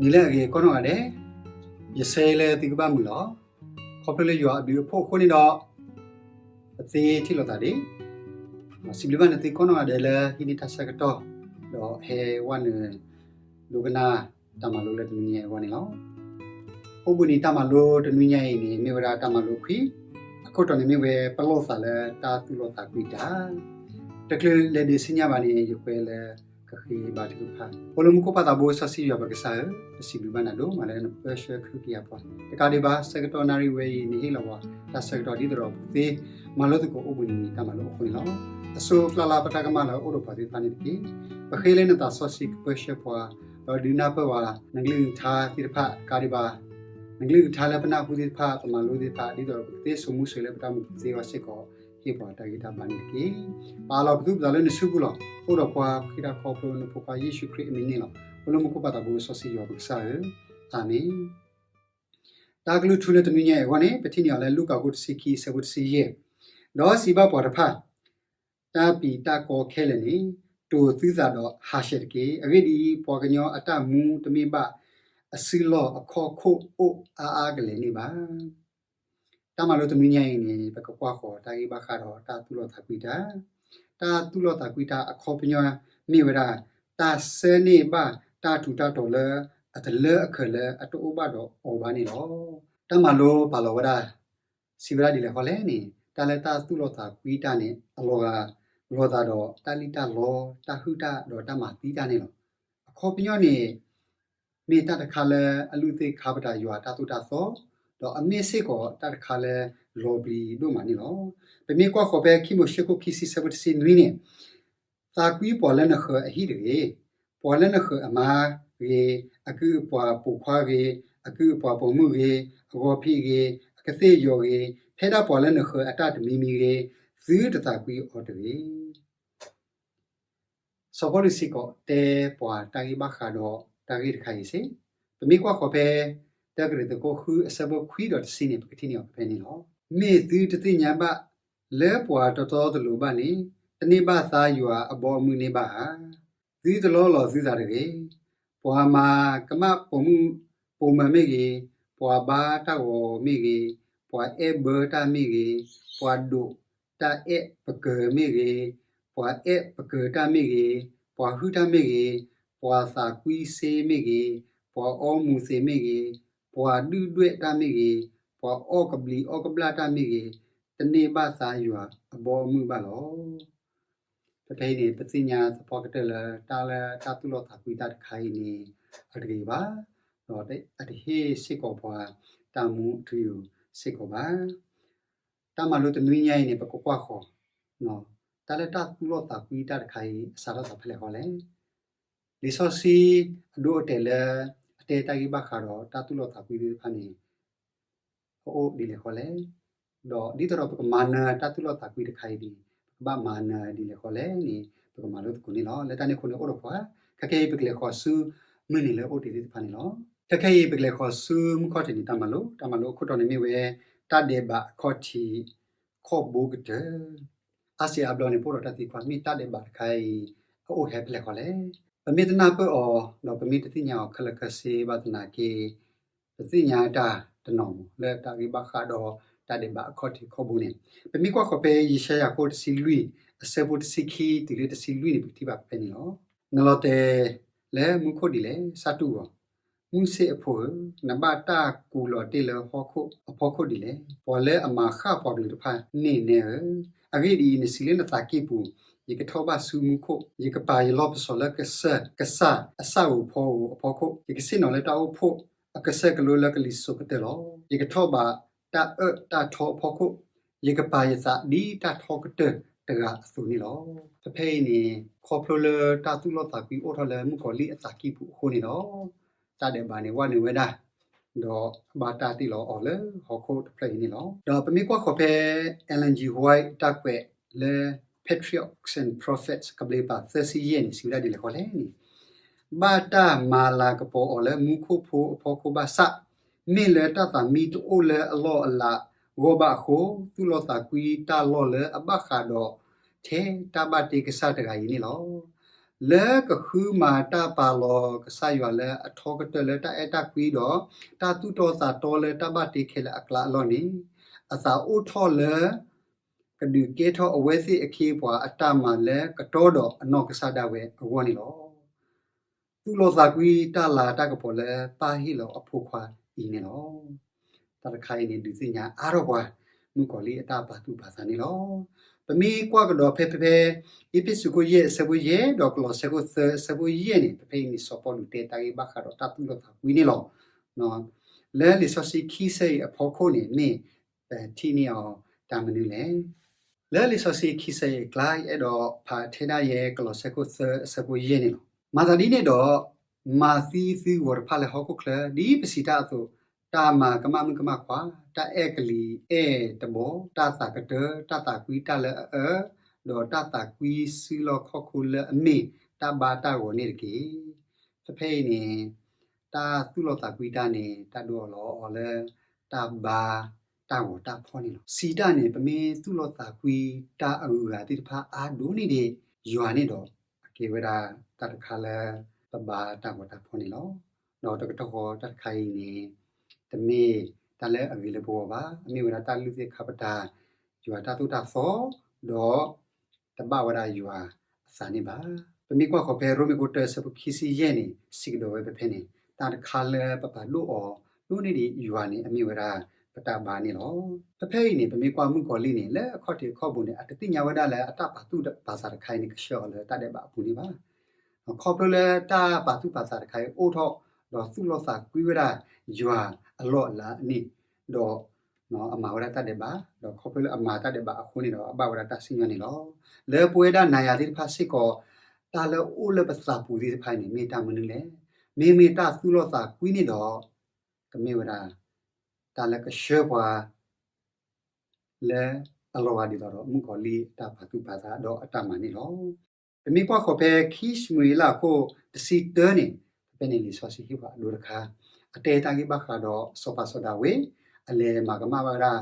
နံၤလၢအဂ့ၤကိးနီၢ်ဂၤဒဲး, ယဆၢလၢသုကဘၣ်မုာ်လီၤ. ခီဖျိလၢယွၤအဘျုးအဖှိၣ်အဃိန့ၣ်ဒီး ပသ့ထံၣ်လိာ်သးဒံး, စံးဘျုးဘၣ်နသုကိးနီၢ်ဂၤဒဲးလၢဟံးန့ၢ်တၢ်ဆၢကတီၢ် ဒီးဟဲဝဲနုာ် ဒိကနၣ်တၢ်မၤလိလၢတနွံညါအံၤအဂီၢ်န့ၣ်လီၤ. အိၣ်ဘှံးနံၤတၢ်မၤလိတနွံညါအံၤန့ၣ် မ့ၢ်ဝဲဒၣ်တၢ်မၤလိခွံ, အခိၣ်တီန့ၣ်မ့ၢ်ဝဲပလီၢ်သးလၢတၢ်သူၣ်လီသးကွံတၢ်. တချုးလဲၤဒံးဆူညါဘၣ်န့ၣ် ယကွဲးလၢကဃ့ဘါထုကဖၣ်. အိၣ်လၢမူခိၣ်ပၢ်သးဘိစီဆှံယွၤပကစၢ်ဧၢ, ပစံးဘျုးဘၣ်နၤဒိၣ်မးလၢနပၢဆှၢကဟုကယာ်ပှၤ, တကးဒံးဘၣ် ဆၢကတီၢ်နၣ်ရံၣ်ဝဲအံၤ နဟ့ၣ်လီၤပှၤတၢ်ဆၢကတီၢ်ဒ်သိးဒီးပကသ့မၤလိသကိးအိၣ်ဘှံးနံၤတၢ်မၤလိအဃိန့ၣ်လီၤ. အစိကျါလၢပတၢ်ကမၣ်လၢအအိၣ်ဒီးပှၤသ့ၣ်တဖၣ်န့ၣ်တက့ၢ်. ပဃ့လၢနသးစီဆှံကပၢဆှၢပှၤ, ဒီးဒုးနၢ်ပၢၢ်ပှၤ နကလုၢ်ကထါသ့ၣ်တဖၣ်တကးဒံးဘၣ်, နကလုၢ်ကထါလၢပနၢ်ဟူသ့ၣ်တဖၣ် ပမၤလိသ့ၣ်တဖၣ် ဒ်သိးဒီးပကသ့စိာ်မူစိာ်လၢပတၢ်မူပူၤသ့ဝဲစ့ၢ်ကီး, ဟ့ၣ်ပှၤတၢ်ဂံၢ်တၢ်ဘါန့ၣ်တက့ၢ်. ပာ်လီၤပသူၣ်ပသးလၢနစုပူၤလီၤ. အိၣ်ဒီးပှၤဃ့တၢ်ခီဖျိနဖိခွါယ့ၣ်ၡူးခရံာ်အမံၤန့ၣ်လီၤ. အိၣ်လၢမူခိၣ်ပၢ်သးဘိစီဆှံယွၤပကစၢ်ဧၢ, အၤမ့ၣ်. တၢ်ကလုၢ်ထူလၢတနွံညါအံၤအဂီၢ်န့ၣ် ပထံၣ်န့ၢ်အီၤလၢလူၤကၣ်ခိၣ်တဆံခံ အဆၢဖိတဆံယဲၢ်, ဒီးစံးဘၣ်ပှၤတဖၣ်, တၢ်ပျံၤတၢ်ကီခဲလၢာ်န့ၣ် တိာ်သုသးဒီးဟးဆှဲးတက့ၢ်. အဂ့ၢ်ဒ်အံၤ, ပှၤကညီအတၢ်မူတမ့ၢ်ဘၣ်အစုလီၢ်အခီၣ်ခိၣ်အိၣ်အါအါကလဲာ်န့ၣ်ဘၣ်. တၢ်မၤလိတနွံညါအံၤန့ၣ် ပကကွၢ်ဃီၤတၢ်ဂ့ၢ်ဘၣ်ဃးဒီးတၢ်သူၣ်လီသးကွံတၢ်. တၢ်သူၣ်လီသးကွံတၢ်အခီပညီမ့ၢ်ဝဲဒၣ် တၢ်ဆၢန့ၢ်ဘၣ်တၢ်ထူးတၢ်တီၤလၢအတလၢအခၢးလၢအတအိၣ်ဘၣ်ဒီးအီၤဘၣ်န့ၣ်လီၤ. တၢ်မၤလိပာ်လီၤဝဲဒၣ် စံးဝဲဒၣ်ဒ်လဲၣ်ဃီလဲၣ်န့ၣ်, တၢ်လၢတၢ်သူၣ်လီသးကွံတၢ်န့ၣ် အလီၤဂာ်လိာ်သးဒီးတၢ်လံၣ်တၢ်လီ, တၢ်ဟုၣ်တၢ်ဒီးတၢ်မၤသံတၢ်န့ၣ်လီၤ. အခီပညီန့ၣ် မ့ၢ်တၢ်တခါလၢအလုၢ်သ့ၣ်ခါပတာ်ယွၤတၢ်သိၣ်တၢ်သီ, ဒီးအမ့ၢ်စ့ၢ်ကီးတၢ်တခါလၢလီၤပျံၤဒိၣ်မးန့ၣ်လီၤ. ပမ့ၢ်ကွၢ်ဃီၤဖဲခံမိၤၡ့ခိၣ်ခံဆံဆၢဖိတဆံနွံန့ၣ်, သးကွံပှၤလၢနဃၢၤအဟံၣ်တဂ့ၤ, ပှၤလၢနဃၢၤအမါဂ့ၤ, အကုၢ်အပှၤပိာ်ခွါဂ့ၤ, အကုၢ်အပှၤပိာ်မုၣ်ဂ့ၤ, အဂီၤဖံးဂ့ၤ, အကသ့ၣ်ယီၤဂ့ၤ, ဖဲဒၣ်ပှၤလၢနဃၢၤအတၢ်တမံၤမံၤဂ့ၤ, သုတသးကွံအီၤတဂ့ၤ. စီၤပီလူးစ့ၢ်ကီးတဲပှၤတၢ်ဂ့ၢ်ဘၣ်ဃးဒီးတၢ်ဂ့ၢ်တခါအံၤစ့ၢ်, ပမ့ၢ်ကွၢ်ဃီၤဖဲ တၢကရံၣ်သူးခိၣ်ဃုအဆၢဖိခွံဒီးတဆံန့ၣ် ပကထံၣ်န့ၢ်အီၤဖဲဖဲန့ၣ်လီၤ. မ့ၢ်သုတသ့ၣ်ညါဘၣ် လၢပှၤတတီတလိၤဘၣ်န့ၣ် တန့ၢ်ဘၣ်သါယွၤအဘီအမုၢ်န့ၣ်ဘၣ်ဧါ. သုတလီလီၤသုသးတဂ့ၤ. ပှၤမၤကမၣ်ပိာ်မုၣ်ပိာ်မၢၤမ့ၢ်ဂ့ၤ, ပှၤဘါတၢ်ဂီၤမ့ၢ်ဂ့ၤ, ပှၤအဲၣ်ဘၢတၢ်မ့ၢ်ဂ့ၤ, ပှၤဒိးတၢ်အဲၣ်ပကၢၤမ့ၢ်ဂ့ၤ, ပှၤအဲၣ်ပကၢၤတၢ်မ့ၢ်ဂ့ၤ, ပှၤဟုၣ်တၢ်မ့ၢ်ဂ့ၤ, ပှၤသးကွံစ့မ့ၢ်ဂ့ၤ, ပှၤအီမူၤသ့းမ့ၢ်ဂ့ၤ, ပှၤဒုၣ်ဒွဲၣ်တၢ်မ့ၢ်ဂ့ၤ, ပှၤအီၣ်ကဘျံးအီၣ်ကဘျၣ်တၢ်မ့ၢ်ဂ့ၤ, တန့ၢ်ဘၣ်သါယွၤအဘီအမုၢ်ဘၣ်လီၤ. ဖဲဖဲအံၤန့ၣ် ပသ့ၣ်ညါသပှၢ်ကတၢၢ်လၢ တၢ်လၢတၢ်သူၣ်လီသးကွံတၢ်တခါအံၤန့ၣ် အတဂ့ၤဘၣ်, ဒီးအတဟ့ၣ်စ့ၢ်ကီးပှၤတၢ်မူအထူအယိာ်စ့ၢ်ကီးဘၣ်. တၢ်မၤလိတနွံညါအံၤန့ၣ် ပကကွၢ်ဃီၤ တၢ်လၢတၢ်သူၣ်လီသးကွံတၢ်တခါအံၤ အစးထီၣ်သးဖဲလဲၣ်ဃီလဲၣ်. လံာ်စီဆှံအဒိအတဲာ်လၢ အတဲတၢ်ဂ့ၢ်ဘၣ်ဃးဒီးတၢ်သူၣ်လီသးကွံသ့ၣ်တဖၣ်န့ၣ် အအိၣ်ဒ်လဲၣ်ဃီလဲၣ်. ဒီးဒ်သိးဒီးပကမၤနၢၤတၢ်သူၣ်လီသးကွံတခါအံၤန့ၣ် ပကဘၣ်မၤနၢၤဒ်လဲၣ်ဃီလဲၣ်န့ၣ် ပကမၤလိသကိးန့ၣ်လီၤ. လၢတၢ်န့ၣ်အဃိန့ၣ်အိၣ်ဒီးပှၤ ခဲကနံၣ်အံၤပကလဲၤဃီၤဆူမုၢ်နံၤလၢအိၣ်တ့ၢ်သ့ၣ်တဖၣ်န့ၣ်လီၤ. ခဲကနံၣ်အံၤပကလဲၤဃီၤဆူမုၢ်ခီၣ်ထံးန့ၣ် တၢ်မၤလိ တၢ်မၤလိအခိၣ်တီန့ၣ်မ့ၢ်ဝဲ တၢ်ဒဲးဘးအခီၣ်ထံး ခီၣ်ဘိကတၢၢ် အါစံးအါဘျီန့ၣ် ပအိၣ်ဒီးတၢ်သံကွၢ် မ့ၢ်တၢ်ဒဲးဘးတခါအံၤ အအိၣ်ဟဲဖဲလဲၣ်ဃီလဲၣ်. ပမ့ၢ်တနၢ်ပၢၢ်အီၤ ဒီးပမ့ၢ်တသ့ၣ်ညါအီၤခဲလၢာ်ခဲဆ့ဘၣ်သနာ်က့ ပသ့ၣ်ညါတၢ်တနီၤမးလၢတၢ်ဂ့ၢ်ဘၣ်ဃးဒီးတၢ်ဒဲးဘးအခီၣ်ထံးခီၣ်ဘိန့ၣ်. ပမ့ၢ်ကွၢ်ဃီၤဖဲယၡါယၤခိၣ်တဆံလွံၢ် အဆၢဖိတဆံခံတုၤလၢတဆံလွံၢ်န့ၣ် ပကထံၣ်ဘၣ်ဖဲန့ၣ်လီၤ. နလီၤတဲာ်လၢမူခိၣ်ဒ်လဲၣ်, စၢ်တူၢ်ဂီၤ မုၢ်ဆ့ၣ်အဖိဧၢ, နဘၣ်တၢ်ကူးလီၤတ့ၢ်လၢဟီၣ်ခိၣ်အဖီခိၣ်ဒ်လဲၣ်. ပှၤလၢအမၤဃၣ်ပှၤကလုာ်တဖၣ်န့ၣ်နဲဧၢ, အဂ့ၢ်ဒ်အံၤ, နစံးလၢနသးကံၢ်ပူၤ, ယကထီၣ်ဘၣ်ဆူမူခိၣ်, ယကပာ်ယလီၢ်ပစီၤလၢကစၢၢ်ကစၢ်အဆၣ်ဧိၤဖီဧိၤအဖီခိၣ်, ယကဆ့ၣ်နီၤလၢတၢ်အိၣ်ဖှိၣ်အကစၢၢ်ကလိလၢကလံၤစိးကတၢၢ်လီၤ. ယကထီၣ်ဘးတၢ်အၢၣ်တၢ်ထီအဖီခိၣ်, ယကပာ်ယသးဒ်တၢ်ထီကတၢၢ်တဂၤအသိးန့ၣ်လီၤ. ဖဲဖဲအံၤန့ၣ် ခီဖျိလၢတၢ်သူၣ်လီသးကွံအိၣ်ထီၣ်လၢမုၣ်ကီၤလံၢ်အသးကံၢ်ပူၤအဃိန့ၣ်ဒီး တၢ်ဒဲးဘးန့ၣ်ဝဲနုာ်ဝဲဒၣ်, ဒီးအဘၣ်တၢ်တ့ၢ်လီၤအီၤလၢဟီၣ်ခိၣ်တဖျၢၣ်အံၤန့ၣ်လီၤ. ဒီးပမ့ၢ်ကွၢ်ဃီၤဖဲ Ellen G. White တၢ်ကွဲးလၢ Patriarchs and Prophets ကဘျံးပၤသၢဆံယဲၢ်န့ၣ် စံးဝဲဒၣ်ဒ်လဲၣ်ဃီလဲၣ်န့ၣ်, ဘၣ်တၢ်မၤလၤကပီၤအီၤလၢမူခိၣ်ဖိအဖီခိၣ်ဘၣ်ဆၣ်, မ့ၢ်လၢတၢ်သးမံတအိၣ်လၢအလီၢ်အလၤဂီၢ်ဘၣ်အဃိ, သူၣ်လီသးကွံတၢ်လီၢ်လၢအဘၣ်ဃးဒီးထဲတၢ်ဘၣ်တ့ကစၢ်တဂၤအံၤန့ၣ်လီၤ. လၢကဃုမၤတၢ်ပာ်လီၤကစၢ်ယွၤလၢအထီကတၢၢ်လၢတၢ်အဲၣ်တၢ်ကွံဒီး တၢ်သူၣ်တီသးတီလၢတၢ်ဘၣ်တ့ခဲလၢာ်အကျါအလီၢ်န့ၣ်, အသးအိၣ်ထီၣ်လၢ ကဒုးကဲထီၣ်အဝဲသ့ၣ်အခ့အပှၤအတၢ်မၤလၢကတီဒီးအနီၢ်ကစၢ်ဒၣ်ဝဲအဂီၢ်န့ၣ်လီၤ. သူၣ်လီၤသးကွံတၢ်လၤတၢ်ကပီၤလၢပၢ်ဟ့ၣ်လီၤအဖိခွါအံၤန့ၣ်လီၤ. တၢ်တခါအံၤန့ၣ် ဒုးသ့ၣ်ညါအါထီၣ်ပှၤ မုၣ်ကီၤလံၢ်အတၢ်ပာ်သူၣ်ပာ်သးန့ၣ်လီၤ. ပမ့ၢ်ကွၢ်ကဒီးဖဲဖဲဖဲ အ့းဖ့းစူးခိၣ်ယဲၢ်အဆၢဖိယဲၢ် ဒီးကလီးစဲခိၣ်သၢအဆၢဖိယဲၢ်န့ၣ် ဖဲဖဲအံၤန့ၣ် စီၤပီလူးတဲတၢ်ဂ့ၢ်ဘၣ်ဃးဒီးတၢ်သူၣ်လီၤသးကွံန့ၣ်လီၤ. လၢလံာ်စီဆှံခံဆၢအံၤအဖီခိၣ်န့ၣ် မ့ၢ်ပထံၣ်န့ၢ်အီၤတၢ်မနုၤလဲၣ်. လၢလံာ်စီဆှံခံဆၢအံၤအကျါ ယအဲၣ်ဒိးဖးထဲဒၣ်ယဲ ကလီးစဲခိၣ်သၢအဆၢဖိယဲၢ်န့ၣ်လီၤ. မၤသးဒ်န့ၣ်ဒီး, မၤသံသုဂီၤတဖၣ်လၢဟီၣ်ခိၣ်ချၢ, ဒ်ပစံးတၢ်အသိး, တၢ်မၤကမၣ်မုၣ်ကမၣ်ခွါ, တၢ်အဲၣ်ကလံၤအဲၣ်တဘီ, တၢ်သးကတၢၢ်, တၢ်သးကွံတၢ်လၢအအၢ, ဒီးတၢ်သးကွံစုလီၢ်ခီၣ်ခိၣ်လၢအမ့ၢ်တၢ်ဘါတၢ်ဂီၤန့ၣ်တက့ၢ်. ဖဲဖဲအံၤန့ၣ် တၢ်သူၣ်လီၤသးကွံတၢ်န့ၣ် တၢ်ဒိအီၤလီၤအီၤလၢ တၢ်ဘါတၢ်ဂီၤတၢ်ဖီၣ်န့ၣ်လီၤ. စံးတၢ်န့ၣ် ပမ့ၢ်သူၣ်လီၤသးကွံတၢ်အဂုၤအဂၤသ့ၣ်တဖၣ်အါဒိၣ်န့ၢ်ဒံးယွၤန့ၣ်ဒီး အကဲဝဲဒၣ်တၢ်တခါလၢ ပဘါတၢ်ဂီၤတၢ်ဖီၣ်န့ၣ်လီၤ. ဒီးတကတီၢ်ဃီတၢ်တခါအံၤန့ၣ် တမ့ၢ်တၢ်လၢအဂ့ၤလၢပဂီၢ်ဘၣ်. အမ့ၢ်ဝဲဒၣ်တၢ်လုၢ်သ့ၣ်ခါပတာ် ယွၤတၢ်သိၣ်တၢ်သီ ဒီး တဘၣ်ဝဲဒၣ်ယွၤအသးန့ၣ်ဘၣ်. ပမ့ၢ်ကွၢ်ဃီၤဖဲရိမ့ၤခိၣ်တၢအဆၢဖိခံဆံယဲၢ်န့ၣ် စံးကဒီးဝဲဖဲဖဲန့ၣ် တၢ်တခါလၢပပာ်ဒိၣ်အီၤဒိၣ်န့ၢ်ဒံးယွၤန့ၣ် အမ့ၢ်ဝဲဒၣ်ပတၢ်ဘါန့ၣ်လီၤ. ဖဲဖဲအံၤန့ၣ် ပမ့ၢ်ကွၢ်မုၣ်ကီၤလံၢ်န့ၣ် လၢအခီၣ်ထံးအခီၣ်ဘိန့ၣ် အတသ့ၣ်ညါဝဲဒၣ်လၢအတၢ်ပာ်သူၣ်ပာ်သးတခါအံၤန့ၣ် ကဆှၢအီၤလၢတၢ်ဒဲးဘးအပူၤန့ၣ်ဘၣ်. ခီဖျိလၢတၢ်ပာ်သူၣ်ပာ်သးတခါအံၤအိၣ်ထီၣ် ဒီးသူၣ်လီၤသးကွံဝဲဒၣ်ယွၤအလီၢ်အလၤန့ၣ်ဒီး အမၤဝဲဒၣ်တၢ်ဒဲးဘး, ဒီးခီဖျိလၢအမၤတၢ်ဒဲးဘးအဃိန့ၣ်ဒီး အဘၣ်ဝဲဒၣ်တၢ်စံၣ်ညီၣ်န့ၣ်လီၤ. လၢပဝဲဒၣ်နၤယၤသ့ၣ်တဖၣ်စ့ၢ်ကီး တၢ်လၢအအိၣ်လၢပသးပူၤသ့ၣ်တဖၣ်န့ၣ် မ့ၢ်တၢ်မနုၤလဲၣ်. မ့မ့ၢ်တၢ်သူၣ်လီၤသးကွံန့ၣ်ဒီး ကမ့ၢ်ဝဲဒၣ် တၢ်လၢကဆှၢပှၤ လၢအလီၤဂာ်ဒ်သိးဒီး မုၣ်ကီၤလံၢ်အတၢ်ပာ်သူၣ်ပာ်သးဒီးအတၢ်မၤန့ၣ်လီၤ. ပမ့ၢ်ကွၢ်ဃီၤဖဲခံၡမူၤအ့လးအခိၣ်တဆံတၢန့ၣ် ဖဲန့ၣ်လံာ်စီဆှံဟ့ၣ်ပှၤအဒိတခါ အတဲတၢ်ဂ့ၢ်ဘၣ်ဃးဒီးစီၤပၤစီၤဒၤဝံး အလဲၤမၤကမၣ်ဘၣ်ဝဲဒၣ်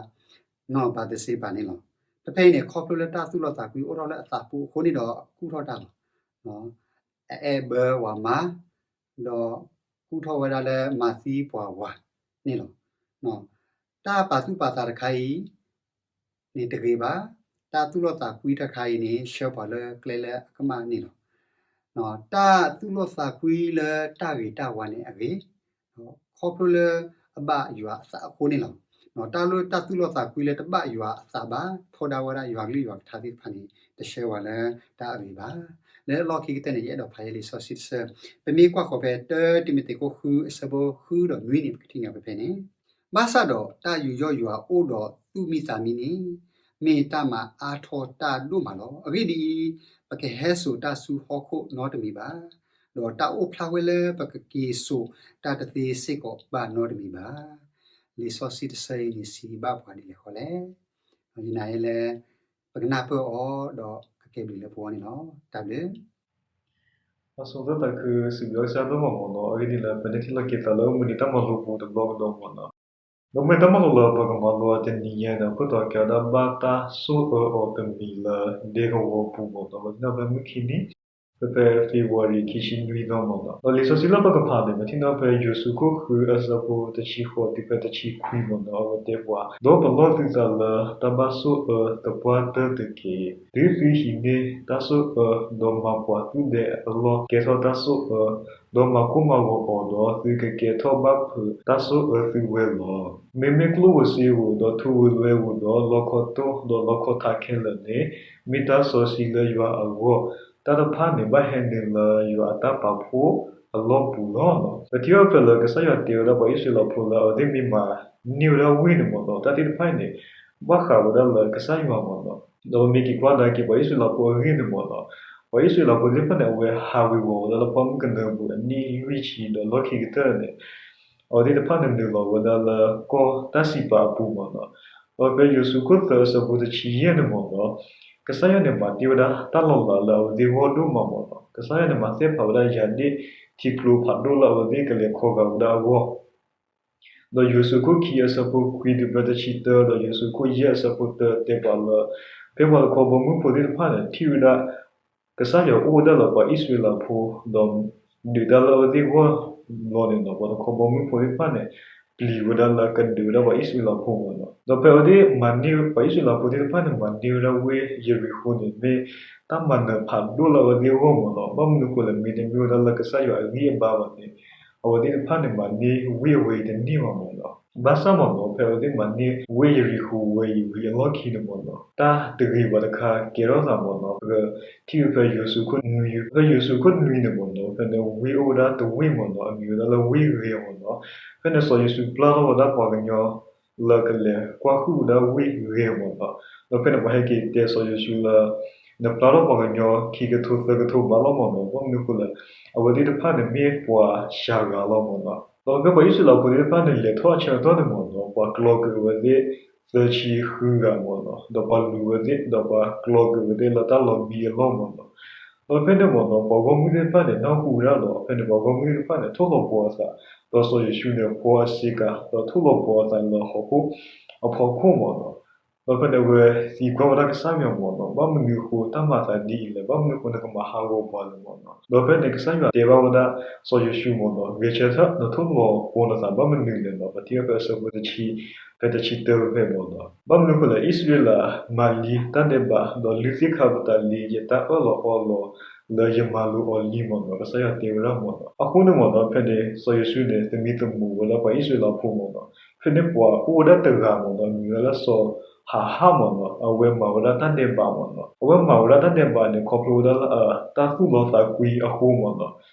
နီၢ်ဘၤသရှ့ဘၤန့ၣ်လီၤ. ဖဲဖဲအံၤန့ၣ် ခီဖျိလၢတၢ်သူၣ်လီၤသးကွံအိၣ်ထီၣ်လၢအသးပူၤအဃိန့ၣ်ဒီး အကူၣ်ထီၣ်တၢ်လီၤ. အအဲၣ်ဘၢဝၤမါ ဒီးကူၣ်ထီၣ်ဝဲဒၣ်လၢမၤသံပှၤဝၤန့ၣ်လီၤ. တၢ်ပာ်သူၣ်ပာ်သးတခါအံၤ န့ၣ်တဂ့ၤဘၣ်. တၢ်သူၣ်လီၤသးကွံတခါအံၤန့ၣ် ဆှၢပှၤလၢကျဲလၢအကမၣ်န့ၣ်လီၤ. တၢ်သူၣ်လီၤသးကွံလၢတၢ်ဂ့ၤတၢ်ဝါန့ၣ်အဂ့ၤ, ခီဖျိလၢအဘၣ်ယွၤအသးအဃိန့ၣ်လီၤ. တၢ်လၢတၢ်သူၣ်လီၤသးကွံလၢတဘၣ်ယွၤအသးဘၣ် ထီဒါဝဲဒၣ်ယွၤကလုၢ်ယွၤကထါသ့ၣ်တဖၣ်န့ၣ် တဆှၢဝဲလၢတၢ်အဂ့ၤဘၣ်. လၢအလီၢ်ခံကတၢၢ်န့ၣ် ယအဲၣ်ဒိးဖးယဲလံာ်စီဆှံတဆၢ, ပမ့ၢ်ကွၢ်ဃီၤဖဲတၢတံၤမသ့းခိၣ်ဃုအဆၢဖိဃုဒီးနွံန့ၣ် ပကထံၣ်န့ၢ်ဖဲဖဲန့ၣ် ဘၣ်ဆၣ်ဒီးတၢ်ယူးယီၣ်ယွၤအိၣ်ဒီးသူၣ်မံသးမံန့ၣ် မ့ၢ်တၢ်မၤအါထီၣ်တၢ်ဒိၣ်မးလီၤ. အဂ့ၢ်ဒ်အံၤ, ပကဟဲစိာ်တၢ်ဆူဟီၣ်ခိၣ်နီတမံၤဘၣ်, ဒီးတၢ်အိၣ်ဖျါဝဲလၢပကက့ၤစိာ်တၢ်တသ့စ့ၢ်ကီးဘၣ်နီတမံၤဘၣ်. လံာ်စီဆှံတဆၢအံၤန့ၣ် စံးဘၣ်ပှၤဒ်လဲၣ်ဃီလဲၣ်. ယနာ်လၢ ပကနၢ်ပၢၢ်အီၤဒီးကကဲဘျုးလၢပဂီၢ်န့ၣ်လီၤ. တၢ်ဘျုး ပှၤဆိကမိၣ်သးခုစံးဘျုးကစၢ်ဒိၣ်မးမ့ၢ်နီၤ, အဂ့ၢ်ဒ်အံၤလၢ ပန့ၢ်ထံၣ်လိာ်က့ၤသးလၢမုၢ်နံၤတၢ်မၤလိပူၤတဘျီကဒီးမ့ၢ်နီၤ, ဒီးမ့ၢ်တၢ်မၤလိလၢပကမၤလိတနံၤညါန့ၣ် အခိၣ်တီခဲအံၤဒၣ်ဘၣ်တၢ်ဆိၣ်အၢအီၤတမံၤလၢဒဲကဝီၤပူၤမ့ၢ်နီၤ, ပထံၣ်န့ၢ်ဖဲမုၢ်ခံနံၤ ဖဲဖဲ February ခံဆံနွံသီမ့ၢ်နီၤ, ဒီးလံာ်စီဆှံလၢပကဖးန့ၣ် ပထံၣ်န့ၢ်ဖဲယိၤၡူးခိၣ်ဃု အဆၢဖိတဆံဃိးတုၤဖဲတဆံခွံမ့ၢ်နီၤ, အဝဲတဲပှၤ, ဒီးပလီၢ်သုသးလၢတၢ်ဘၣ်ဆိၣ်အၢသပှၢ်တၢၢ်တက့ၢ်. တုၤသုဟံးန့ၢ်တၢ်ဆိၣ်အၢ ဒီးမၤပှၤသူၣ်ဒဲအလီၢ် ကဲထီၣ်တၢ်ဆိၣ်အၢ, ဒီးမၤကိၢ်မၤဂီၤအီၤဒီး သုကကဲထီၣ်ဘၣ်ဖုးတၢ်ဆိၣ်အၢသုဝဲလီၤ. မ့မ့ၢ်ကျိၣ်ဧိၤစ့ဧိၤ ဒီးထူဧိၤလွဲဧိၤ ဒီးလီခီတိၢ် ဒီးလီခီထါခဲလၢာ်န့ၣ် မ့ၢ်တၢ်စီဆှံလၢယွၤအဂီၢ်, တၢ်တဖၣ်န့ၣ် ဘၣ်ဟဲနုာ်လၢယွၤအတၢ်ပာ်ဖှိၣ်အလီၢ်ပူၤလီၤ. ပထံၣ်ဘၣ်ဖဲလၢကစၢ်ယွၤတဲဝဲဒၣ်ပှၤအံၣ်စရ့လးဖိလၢအဝဲသ့ၣ်မ့ၢ်မၤန့ၢ်ဝဲဒၣ်ဝ့ၢ်န့ၣ်မ့ၢ်နီၤ, တၢ်သ့ၣ်တဖၣ်အံၤန့ၣ် ဘၣ်ဃးဝဲဒၣ်လၢကစၢ်ယွၤမ့ၢ်နီၤ, ဒီးပမ့ၢ်က့ၤကွၢ်ကဒါက့ၤပှၤအံၣ်စရ့လးဖိအဂ့ၢ်န့ၣ်မ့ၢ်နီၤ, ပှၤအံၣ်စရ့လးဖိသ့ၣ်တဖၣ်န့ၣ် အဝဲဟးဝ့ၤဝီၤဝဲဒၣ်လၢပှၢ်မုၢ်ကနၢပူၤအနံၣ်လွံၢ်ဆံ ဒီးလီၢ်ခံကတၢၢ်န့ၣ် အဝဲသ့ၣ်တဖၣ်န့ၣ်နုာ်လီၤဝဲဒၣ်လၢကီၢ်တၢ်စံးပာ်အပူၤမ့ၢ်နီၤ, ဒီးဖဲယိၤၡူးခိၣ်သၢအဆၢဖိတဆံယဲၢ်န့ၣ်မ့ၢ်နီၤ, ကစၢ်ယွၤန့ၣ်မၤတ့ၢ်ဝဲဒၣ်တၢ်လီၤလးလၢအဝဲသ့ၣ်ဂီၢ်ဒိၣ်မးမ့ၢ်နီၤ, ကစၢ်ယွၤန့ၣ်မၤသ့ၣ်ဖးဝဲဒၣ်ယၤဒ့ၣ်ထံကျိဖးဒိၣ်လၢအဝဲသ့ၣ်ကလဲၤခီဂာ်ဝဲဒၣ်အဂီၢ် ဒီးယိၤၡူးခိၣ်ခံအဆၢဖိခွံတုၤဖဲတဆံတၢ ဒီးယိၤၡူးခိၣ်ယဲၢ်အဆၢဖိတၢတဲပှၤလၢ ဖဲပှၤတခီဘီမုၢ်ဖိသ့ၣ်တဖၣ်န့ၣ် ထံၣ်ဝဲဒၣ် ကစၢ်ယွၤအိၣ်ဝဲဒၣ်လၢပှၤအံၣ်စရ့လးဖိ ဒီးဒုးတၢ်လၢအဝဲသ့ၣ်ဂီၢ်လီၤန့ၣ်ဒီး ပှၤတခီဘီမုၢ်ဖိသ့ၣ်တဖၣ်န့ၣ် ပျံၤဝဲဒၣ်လၢကဒုးဝဲဒၣ်ပှၤအံၣ်စရ့လးဖိမ့ၢ်နီၤ. ဒီးဖဲအဝဲသ့ၣ်မၤန့ၢ် ပှၤအံၣ်စရ့လးဖိသ့ၣ်တဖၣ်န့ၣ် မၤန့ၢ်ဝဲဒၣ်ဝ့ၢ်ယရံၤဃိၤန့ၣ် မ့ၢ်တၢ်မၤနၢၤဖးဒိၣ်လၢအဝဲသ့ၣ်အဂီၢ်မ့ၢ်နီၤ. ဘၣ်မနုၤအဃိလဲၣ် မ့တမ့ၢ်ဝဲဒၣ်လၢကစၢ်ယွၤအဂံၢ်အဘါဘၣ်န့ၣ် အဝဲသ့ၣ်တဖၣ်န့ၣ် မၤန့ၢ်ဝ့ၢ်အဝဲအံၤတန့ၢ်ဘၣ်မ့ၢ်နီၤ. ဘၣ်ဆၣ်မ့ၢ်နီၤ ဖဲအဝဲသ့ၣ်မၤန့ၢ်ဝ့ၢ်ယရံၤဃိၤဝဲအံၤဝံၤအလီၢ်ခံန့ၣ်မ့ၢ်နီၤ တၢ်တဂ့ၤဘၣ်တခါကဲထီၣ်သးမ့ၢ်နီၤ. ပကထံၣ်ဖဲယိၤၡူးခိၣ်နွံ ဖဲယိၤၡူးခိၣ်နွံန့ၣ်မ့ၢ်နီၤ ဖဲန့ၣ်ဝ့ၢ်အိၣ်ဝဲဒၣ်တဝ့ၢ်မ့ၢ်နီၤ အမံၤဝဲဒၣ်လၢဝ့ၢ်ဂဲၤမ့ၢ်နီၤ. ဖဲန့ၣ်စီၤယိၤၡူးပျၢ်ထီၣ်ဝဲဒၣ်ပှၤကညီ လၢကလဲၤကွၢ်ဟုၣ်ဝဲဒၣ်ဝ့ၢ်ဂဲၤမ့ၢ်နီၤ. ဒီးဖဲန့ၣ်ပှၤဟဲက့ၤတဲစီၤယိၤၡူးလၢ နပျၢ်ထီၣ်ပှၤကညီခံကထိသၢကထိမးလီၤမ့ၢ်နီၤ. ဘၣ်မနုၤအဃိလဲၣ် အဝဲသ့ၣ်တဖၣ်န့ၣ်မ့ၢ်ပှၤစှၤဂၤလီၤမ့ၢ်နီၤ. ဒီးဖဲပှၤအံၣ်စရ့လးဖိသ့ၣ်တဖၣ်န့ၣ် လဲၤထီၣ်အဆၢကတီၢ်န့ၣ်မ့ၢ်နီၤ ပှၤကျီၤကွံာ်အဝဲသ့ၣ်သၢဆံဃုဂၤမ့ၢ်နီၤ. ဒီးပှၤလူၤဝဲသ့ၣ် ဒီးပှၤကျီၤကွံာ်ဝဲသ့ၣ်လၢတၢ်လီၤဘံအလီၢ်မ့ၢ်နီၤ. ဒီးဖဲန့ၣ်မ့ၢ်နီၤ ပှၤဂီၢ်မုၢ်သ့ၣ်တဖၣ်န့ၣ် နၢ်ဟူဝဲဒၣ်ဒီး ဖဲန့ၣ်ပှၤဂီၢ်မုၢ်သ့ၣ်တဖၣ်န့ၣ် ထိၣ်လီၤပှီၤအသး ဒီးစီၤယိၤၡူးန့ၣ် ဖီအဆ့ကၤ ဒီးထိၣ်လီၤပှီၤအသးလၢဟီၣ်ခိၣ်အဖီခိၣ်မ့ၢ်နီၤ. ဒီးဖဲန့ၣ်အဝဲသံကွၢ်ဝဲဒၣ်ကစၢ်ယွၤမ့ၢ်နီၤ ဘၣ်မနုၤအဃိတၢ်မၤသးဒ်အံၤလဲၣ်, ဘၣ်မနုၤအဃိနကမၤဟးဂီၤပှၤလဲၣ်မ့ၢ်နီၤ. ဒီးဖဲန့ၣ်ကစၢ်ယွၤတဲဘၣ်ဝဲဒၣ်စီၤယိၤၡူးမ့ၢ်နီၤ, ဂဲၤဆၢထၢၣ် နထိၣ်လီၤပှီၤနသးဘၣ်မနုၤလဲၣ်နီၤ. ပထံၣ်ဖဲအဆၢဖိတဆံ ဖဲတဆံတၢဖဲမ့ၢ်နီၤ. ဘၣ်မနုၤအဃိလဲၣ်, အံၣ်စရ့လးမၤလံတၢ်ဒဲးဘး ဒီးလုၢ်သ့ၣ်ခါပတာ်လံ ယတၢ်အၢၣ်လီၤအီလီၤလၢယမၤလိာ်အီၤလံမ့ၢ်နီၤ, ကစၢ်ယွၤတဲဝဲဒၣ်မ့ၢ်နီၤ. အဃိန့ၣ်မ့ၢ်နီၤ ဖဲန့ၣ်စီၤယိၤၡူးန့ၣ် သမံသမိးဝဲဒၣ်ပှၤအံၣ်စရ့လးဖိမ့ၢ်နီၤ. ဖဲန့ၣ်ပှၤအိၣ်ဝဲဒၣ်တဂၤမ့ၢ်နီၤ မံၤဝဲဒၣ်လၢစီၤဟၤဟၣ်မ့ၢ်နီၤ, အဝဲမၤဝဲဒၣ်တၢ်ဒဲးဘးမ့ၢ်နီၤ. အဝဲမၤဝဲဒၣ်တၢ်ဒဲးဘးန့ၣ် ခီဖျိဝဲဒၣ်လၢအတၢ်သူၣ်လီၤသးကွံအဃိမ့ၢ်နီၤ.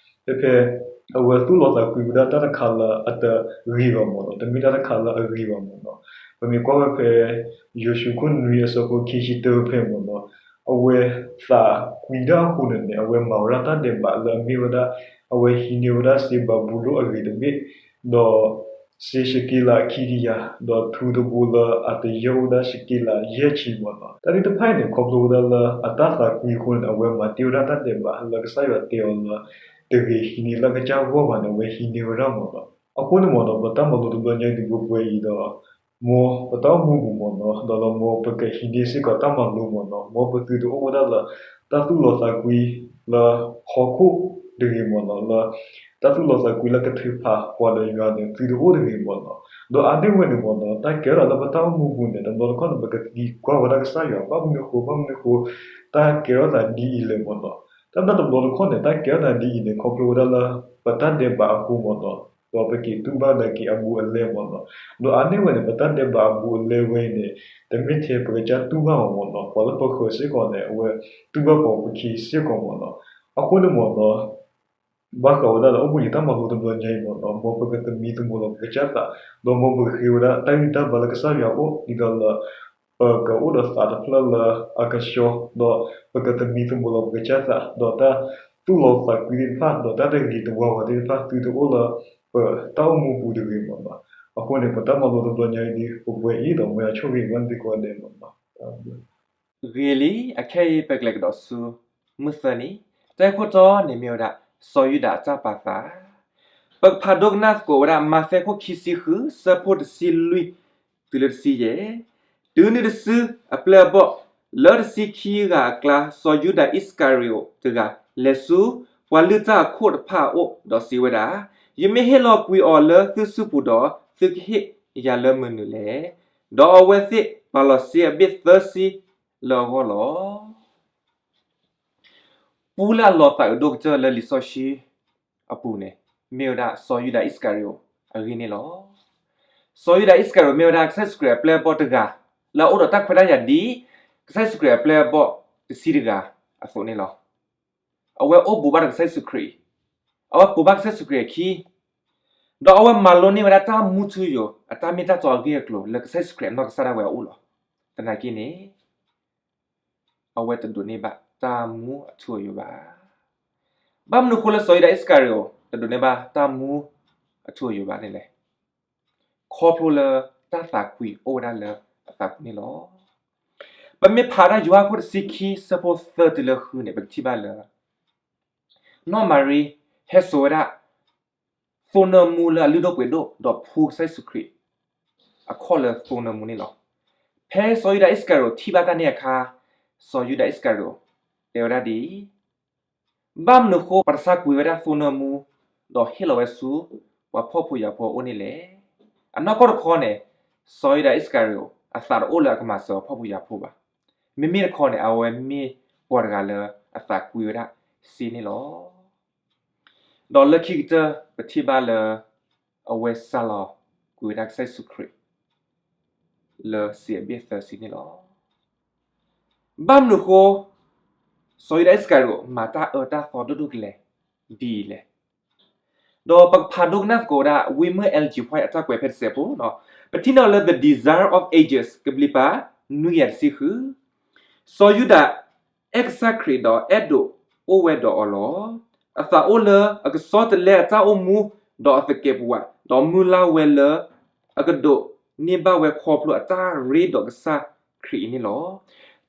ဖဲဖဲ အဝဲသူၣ်လီၤသးကွံဝဲဒၣ်တၢ်တခါလၢအတဂ့ၤဘၣ်မ့ၢ်နီၤ, တမ့ၢ်တၢ်တခါလၢအဂ့ၤဘၣ်မ့ၢ်နီၤ. ပမ့ၢ်ကွၢ်ဝဲဖဲ ယိၤၡူးခိၣ်နွံအဆၢဖိခံဆံတၢဖဲမ့ၢ်နီၤ, အဝဲသးကွံတၢ်အဃိန့ၣ်န့ၣ် အဝဲမၤဝဲဒၣ်တၢ်ဒဲးဘးလၢအမ့ၢ်ဝဲဒၣ် အဝဲဟံးန့ၢ်ဝဲဒၣ်စ့ဘၤဘူလိၣ်အဂ့ၤတဘ့ၣ်, ဒီး စ့ၡက့လးခံကယၤ, ဒီးထူတဘိလၢအတယၢၢ်အိၣ်ဒၣ်စ့ၡက့လးယဲၢ်ဆံမ့ၢ်နီၤ. တၢ်သ့ၣ်တဖၣ်အံၤန့ၣ် ခီဖျိဝဲဒၣ်လၢအတၢ်သးကွံအဃိန့ၣ် အဝဲမၤတ့ၢ်ဝဲဒၣ်တၢ်ဒဲးဘးလၢကစၢ်ယွၤတဲအီၤလၢ တဂ့ၤဟံးန့ၢ်လၢကစၢ်ဂီၢ်ဘၣ်န့ၣ် အဝဲဟံးန့ၢ်ဝဲဒၣ်မ့ၢ်နီၤ. အဃိန့ၣ်မ့ၢ်နီၤ ပတၢ်မၤလိတဘျီညါအံၤဒ်ပှဲၤအံၤဒီး မ်ပတၢ်အိၣ်မူပူၤမ့ၢ်နီၤ ဒီးလၢမ်ပကဟံးန့ၢ်စ့ၢ်ကီးတၢ်မၤလိမ့ၢ်နီၤ, မ်ပသုတအိၣ်ဝဲဒၣ်လၢ တၢ်သူၣ်လီၤသးကွံလၢဟီၣ်ခိၣ်တဂ့ၤမ့ၢ်နီၤ, လၢ တၢ်သူၣ်လီၤသးကွံလၢကထုးဖးပှၤဒီးယွၤန့ၣ် သုတအိၣ်တဂ့ၤမ့ၢ်နီၤ. ဒီးအါန့ၢ်ဝဲန့ၣ်မ့ၢ်နီၤ တၢ်ကဲထီၣ်သးလၢပတၢ်အိၣ်မူပူၤန့ၣ် တဘျီတခီၣ်န့ၣ် ပကသံကွၢ်ဝဲဒၣ်ကစၢ်ယွၤ ဘၣ်မနုၤဃိ ဘၣ်မနုၤဃိ တၢ်ကဲထီၣ်သးဒ်အံၤလဲၣ်မ့ၢ်နီၤ. တၢ်မ့ၢ်တဘျီတခီၣ်န့ၣ် တၢ်ကဲထီၣ်သးဒ်အံၤန့ၣ် ခီဖျိဝဲဒၣ်လၢပတၢ်ဒဲးဘးအဃိမ့ၢ်နီၤ, ဒီးပက့ၤတူၢ်ဘၣ်ဒၣ်က့ၤအဘူးအလဲမ့ၢ်နီၤ. ဒီးအါန့ၢ်ဝဲန့ၣ် ပတၢ်ဒဲးဘးအဘူးအလဲဝဲအံၤန့ၣ် တမ့ၢ်ထဲပကစၢ်တူၢ်ဘၣ်အီၤမ့ၢ်နီၤ, ပှၤလၢပဃၢၤစ့ၢ်ကီးန့ၣ် အဝဲတူၢ်ဘၣ်ပှၤပခံစ့ၢ်ကီးမ့ၢ်နီၤ. အဃိန့ၣ်မ့ၢ်နီၤ ဘၣ်ဃးဝဲဒၣ်လၢအိၣ်ဘှံးနံၤတၢ်မၤလိတဘျီညါအံၤမ့ၢ်နီၤ, မ်ပကသမံသမိးလီၤပကစၢ်သး, ဒီးမ်ပကဃ့ဝဲဒၣ်တၢ်ဂံၢ်တၢ်ဘါလၢကစၢ်ယွၤအအိၣ် ဒ်သိးလၢ ပကအိၣ်ဒီးသးတဖျၢၣ်လၢအကဆှီ, ဒီးပကသမံသမိးလီၤပကစၢ်သး, ဒီးတၢ်သူၣ်လီၤသးကွံသ့ၣ်တဖၣ် ဒီးတၢ်တဂ့ၤတဝါဝဲသ့ၣ်တဖၣ် သုတအိၣ်လၢပတၢ်အိၣ်မူပူၤတဂ့ၤမ့ၢ်နီၤ. အဃိန့ၣ် ပတၢ်မၤလိတဘျီညါအံၤဒ်ပှဲၤအံၤဒီး မ်ယွၤဆိၣ်ဂ့ၤဘၣ်သုကိးဂၤဒဲးမ့ၢ်နီၤ. ဂ့ၤလံ, အခဲအံၤ ပကလဲၤကဒီးဆူ မုၢ်သၢနံၤ, တၢ်ဂ့ၢ်ခိၣ်တီန့ၣ်မ့ၢ်ဝဲဒၣ် စီၤယူဒၤအတၢ်ပာ်သး. ပကဖးဒိကနၣ်သကိးဝဲဒၣ် မးသဲခိၣ်ခံဆံဃု ဆၢဖိတဆံလွံၢ် တုၤလၢတဆံယဲၢ်. တုၤနုၤတစု အပျဲၢ်အဘီၣ် လၢတဆံခံဂၤအကျါ စီၤယူဒၤအံၣ်စကၤရံၤအိးတဂၤ လဲၤဆူပှၤလုၢ်တၢ်အခိၣ်တဖၣ်အအိၣ် ဒီးစံးဝဲဒၣ်, ယမ့ၢ်ဟ့ၣ်လီၤကွံာ်အီၤလၢသုစုပူၤဒီး သုကဟ့ၣ်ယၤလၢမနုၤလဲၣ်. ဒီးအဝဲသ့ၣ်ပာ်လီၤစ့အဘ့ၣ်သၢဆံလၢအဂီၢ်လီၤ. ပူလၢအလီၤသးအုးဒိၣ်ကတၢၢ်လၢလံာ်စီဆှံအပူၤန့ၣ် မ့ၢ်ဝဲဒၣ်စီၤယူဒၤအံၣ်စကၤရံၤအိးအဂ့ၢ်န့ၣ်လီၤ. စီၤယူဒၤအံၣ်စကၤရံၤအိး မ့ၢ်ဝဲဒၣ်ကစၢ်ယ့ၣ်ၡူးခရံာ်အပျဲၢ်အဘီၣ်တဂၤ လၢအအိၣ်ဒီးတၢ်ခွဲးတၢ်ယာ်ဒ် ကစၢ်ယ့ၣ်ၡူးခရံာ်အပျဲၢ်အဘီၣ်တဆံတဂၤအသိးန့ၣ်လီၤ. အဝဲအိၣ်ဘူးဘၣ်ဒီးကစၢ်ယ့ၣ်ၡူးခရံာ်, အဝဲပိာ်ဘၣ်ကစၢ်ယ့ၣ်ၡူးခရံာ်အခံ, ဒီးအဝဲမၤလိန့ၢ်ဝဲဒၣ်တၢ်မူထူယိာ် အတၢ်မ့ၢ်တၢ်တီအဂ့ၢ်အကျိၤလၢကစၢ်ယ့ၣ်ၡူးခရံာ်အနီၢ်ကစၢ်ဒၣ်ဝဲအအိၣ်လီၤ. သနာ်က့န့ၣ် အဝဲတဒိးန့ၢ်ဘၣ်တၢ်မူအထူအယိာ်ဘၣ်. ဘၣ်မနုၤအဃိလၢစီၤယူဒၤအံၣ်စကၤရံၤအိး တဒိးန့ၢ်ဘၣ်တၢ်မူအထူအယိာ်ဘၣ်န့ၣ်လဲၣ်. ခီဖျိလၢတၢ်သးကွံအိၣ်ဝဲဒၣ်လၢအသးပူၤန့ၣ်လီၤ. ပမ့ၢ်ဖးဒၣ်ယိၤဟၣ်ခိၣ်တဆံခံ ဆၢဖိသၢတုၤလၢဃုန့ၣ် ပကထံၣ်ဘၣ်လၢ နီၢ်မၤရံ ဟဲစိာ်ဝဲဒၣ် သိနၢမူလၢအလုၢ်ဒိၣ်ပှ့ၤဒိၣ် ဒီးဖှူကစၢ်ယ့ၣ်ၡူးခရံာ်အခီၣ်လၢသိနၢမူန့ၣ်လီၤ. ဖဲစီၤယူဒၤအံၣ်စကၤရံၤအိးထံၣ်ဘၣ်တၢ်န့ၣ်အခါ, စီၤယူဒၤအံၣ်စကၤရံၤအိး တဲဝဲဒၣ်ဒ်အံၤ, ဘၣ်မနုၤအဃိ ပှၤတဆါကွံာ်ဝဲဒၣ်သိနၢမူ ဒီးဟ့ၣ်လီၤဝဲဆူ ပှၤဖှီၣ်ဖိယာ်ဖိအအိၣ်န့ၣ်လဲၣ်. အနီၢ်ကီၢ်တခီန့ၣ် စီၤယူဒၤအံၣ်စကၤရံၤအိး အသးတအိၣ်လၢအကမၤစၢၤပှၤဖှီၣ်ဖိယာ်ဖိဘၣ်. မ့မ့ၢ်တခီန့ၣ် အဝဲမ့ၢ်ပှၤတဂၤလၢအသးကွံဝဲဒၣ်စ့န့ၣ်လီၤ. ဒီးလၢခံကတၢၢ် ပထံၣ်ဘၣ်လၢ အဝဲစၢ်လီၤကွံာ်ဝဲဒၣ်ကစၢ်ယ့ၣ်ၡူးခရံာ် လၢစ့အဘ့ၣ်သၢဆံန့ၣ်လီၤ. ဘၣ်မနုၤအဃိ စီၤယူဒၤအံၣ်စကၤရံၤအိး မၤတၢ်အၢတၢ်သီဒိၣ်ဒိၣ်ကလဲာ်ဒ်အံၤလဲၣ်. ဒီးပကဖးဒိကနၣ်သကိးဝဲဒၣ် Wilmer Ellen White အတၢ်ကွဲးဖဲတစဲးဖိ, ပထံၣ်န့ၢ်အီၤလၢ The Desire of Ages ကဘျံးပၤ နွံကယၤတဆံဃု, စီၤယူဒၤ အဲၣ်ကစၢ်ခရံာ်ဒီးအဲၣ်ဒိးအိၣ်ဝဲဒီးအီၤလီၤ. အသးအိၣ်လၢအကဆီတလဲအတၢ်အိၣ်မူ ဒီးအသကဲးပဝး, ဒီးမုၢ်လၢ်ဝဲလၢ အကဒိးန့ၢ်ဘၣ်ဝဲခီဖျိအတၢ်ရ့ဒီးကစၢ်ခရံာ်အံၤန့ၣ်လီၤ.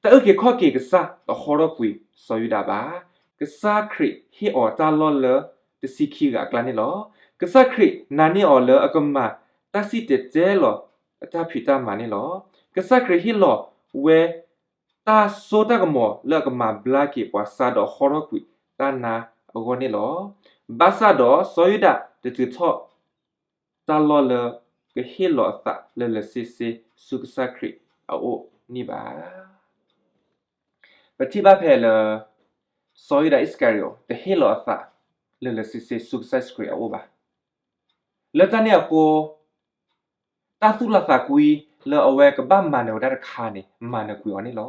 တၢ်အုၣ်က့ၤခီၣ်က့ၤကစၢ်တဟီထီၣ်ကွံာ်စီၤယူဒၤဘၣ်. ကစၢ်ခရံာ်ဟ့ၣ်အီၤတၢ်လီၢ်လၢတဆံခံဂၤအကျါန့ၣ်လီၤ. ကစၢ်ခရံာ်နာ်န့ၢ်အီၤလၢအကမၤတၢ်စံၣ်တဲၤတဲလီၤအတၢ်ဖံးတၢ်မၤန့ၣ်လီၤ. ကစၢ်ခရံာ်ဟ့ၣ်လီၤဝဲ တၢ်စိတၢ်ကမီၤလၢအကမၤဘျါက့ၤပှၤဆါဒီးဟီထီၣ်ကွံာ်တၢ်နါအဂီၢ်န့ၣ်လီၤ. ဘၣ်ဆၣ်ဒီးစီၤယူဒၤတတုၤထီၣ် တၢ်လီၢ်လၢကဟ့ၣ်လီၤအသးလၢာ်လၢာ်ဆ့ဆ့ဆူကစၢ်ခရံာ်အအိၣ်န့ၣ်ဘၣ်. ပထံၣ်ဘၣ်ဖဲလၢ စီၤယူဒၤအံၣ်စကၤရံၤအိး တဟ့ၣ်လီၤအသးလၢာ်လၢာ်ဆ့ဆ့ဆူကစၢ်ယ့ၣ်ၡူးခရံာ်အအိၣ်ဘၣ်. လၢတၢ်န့ၣ်အဃိ တၢ်သူၣ်လီသးကွံလၢအဝဲကဘၣ်မၤနၢၤဝဲဒၣ်တခါန့ၣ် မၤနၢၤကွံာ်အီၤန့ၣ်လီၤ.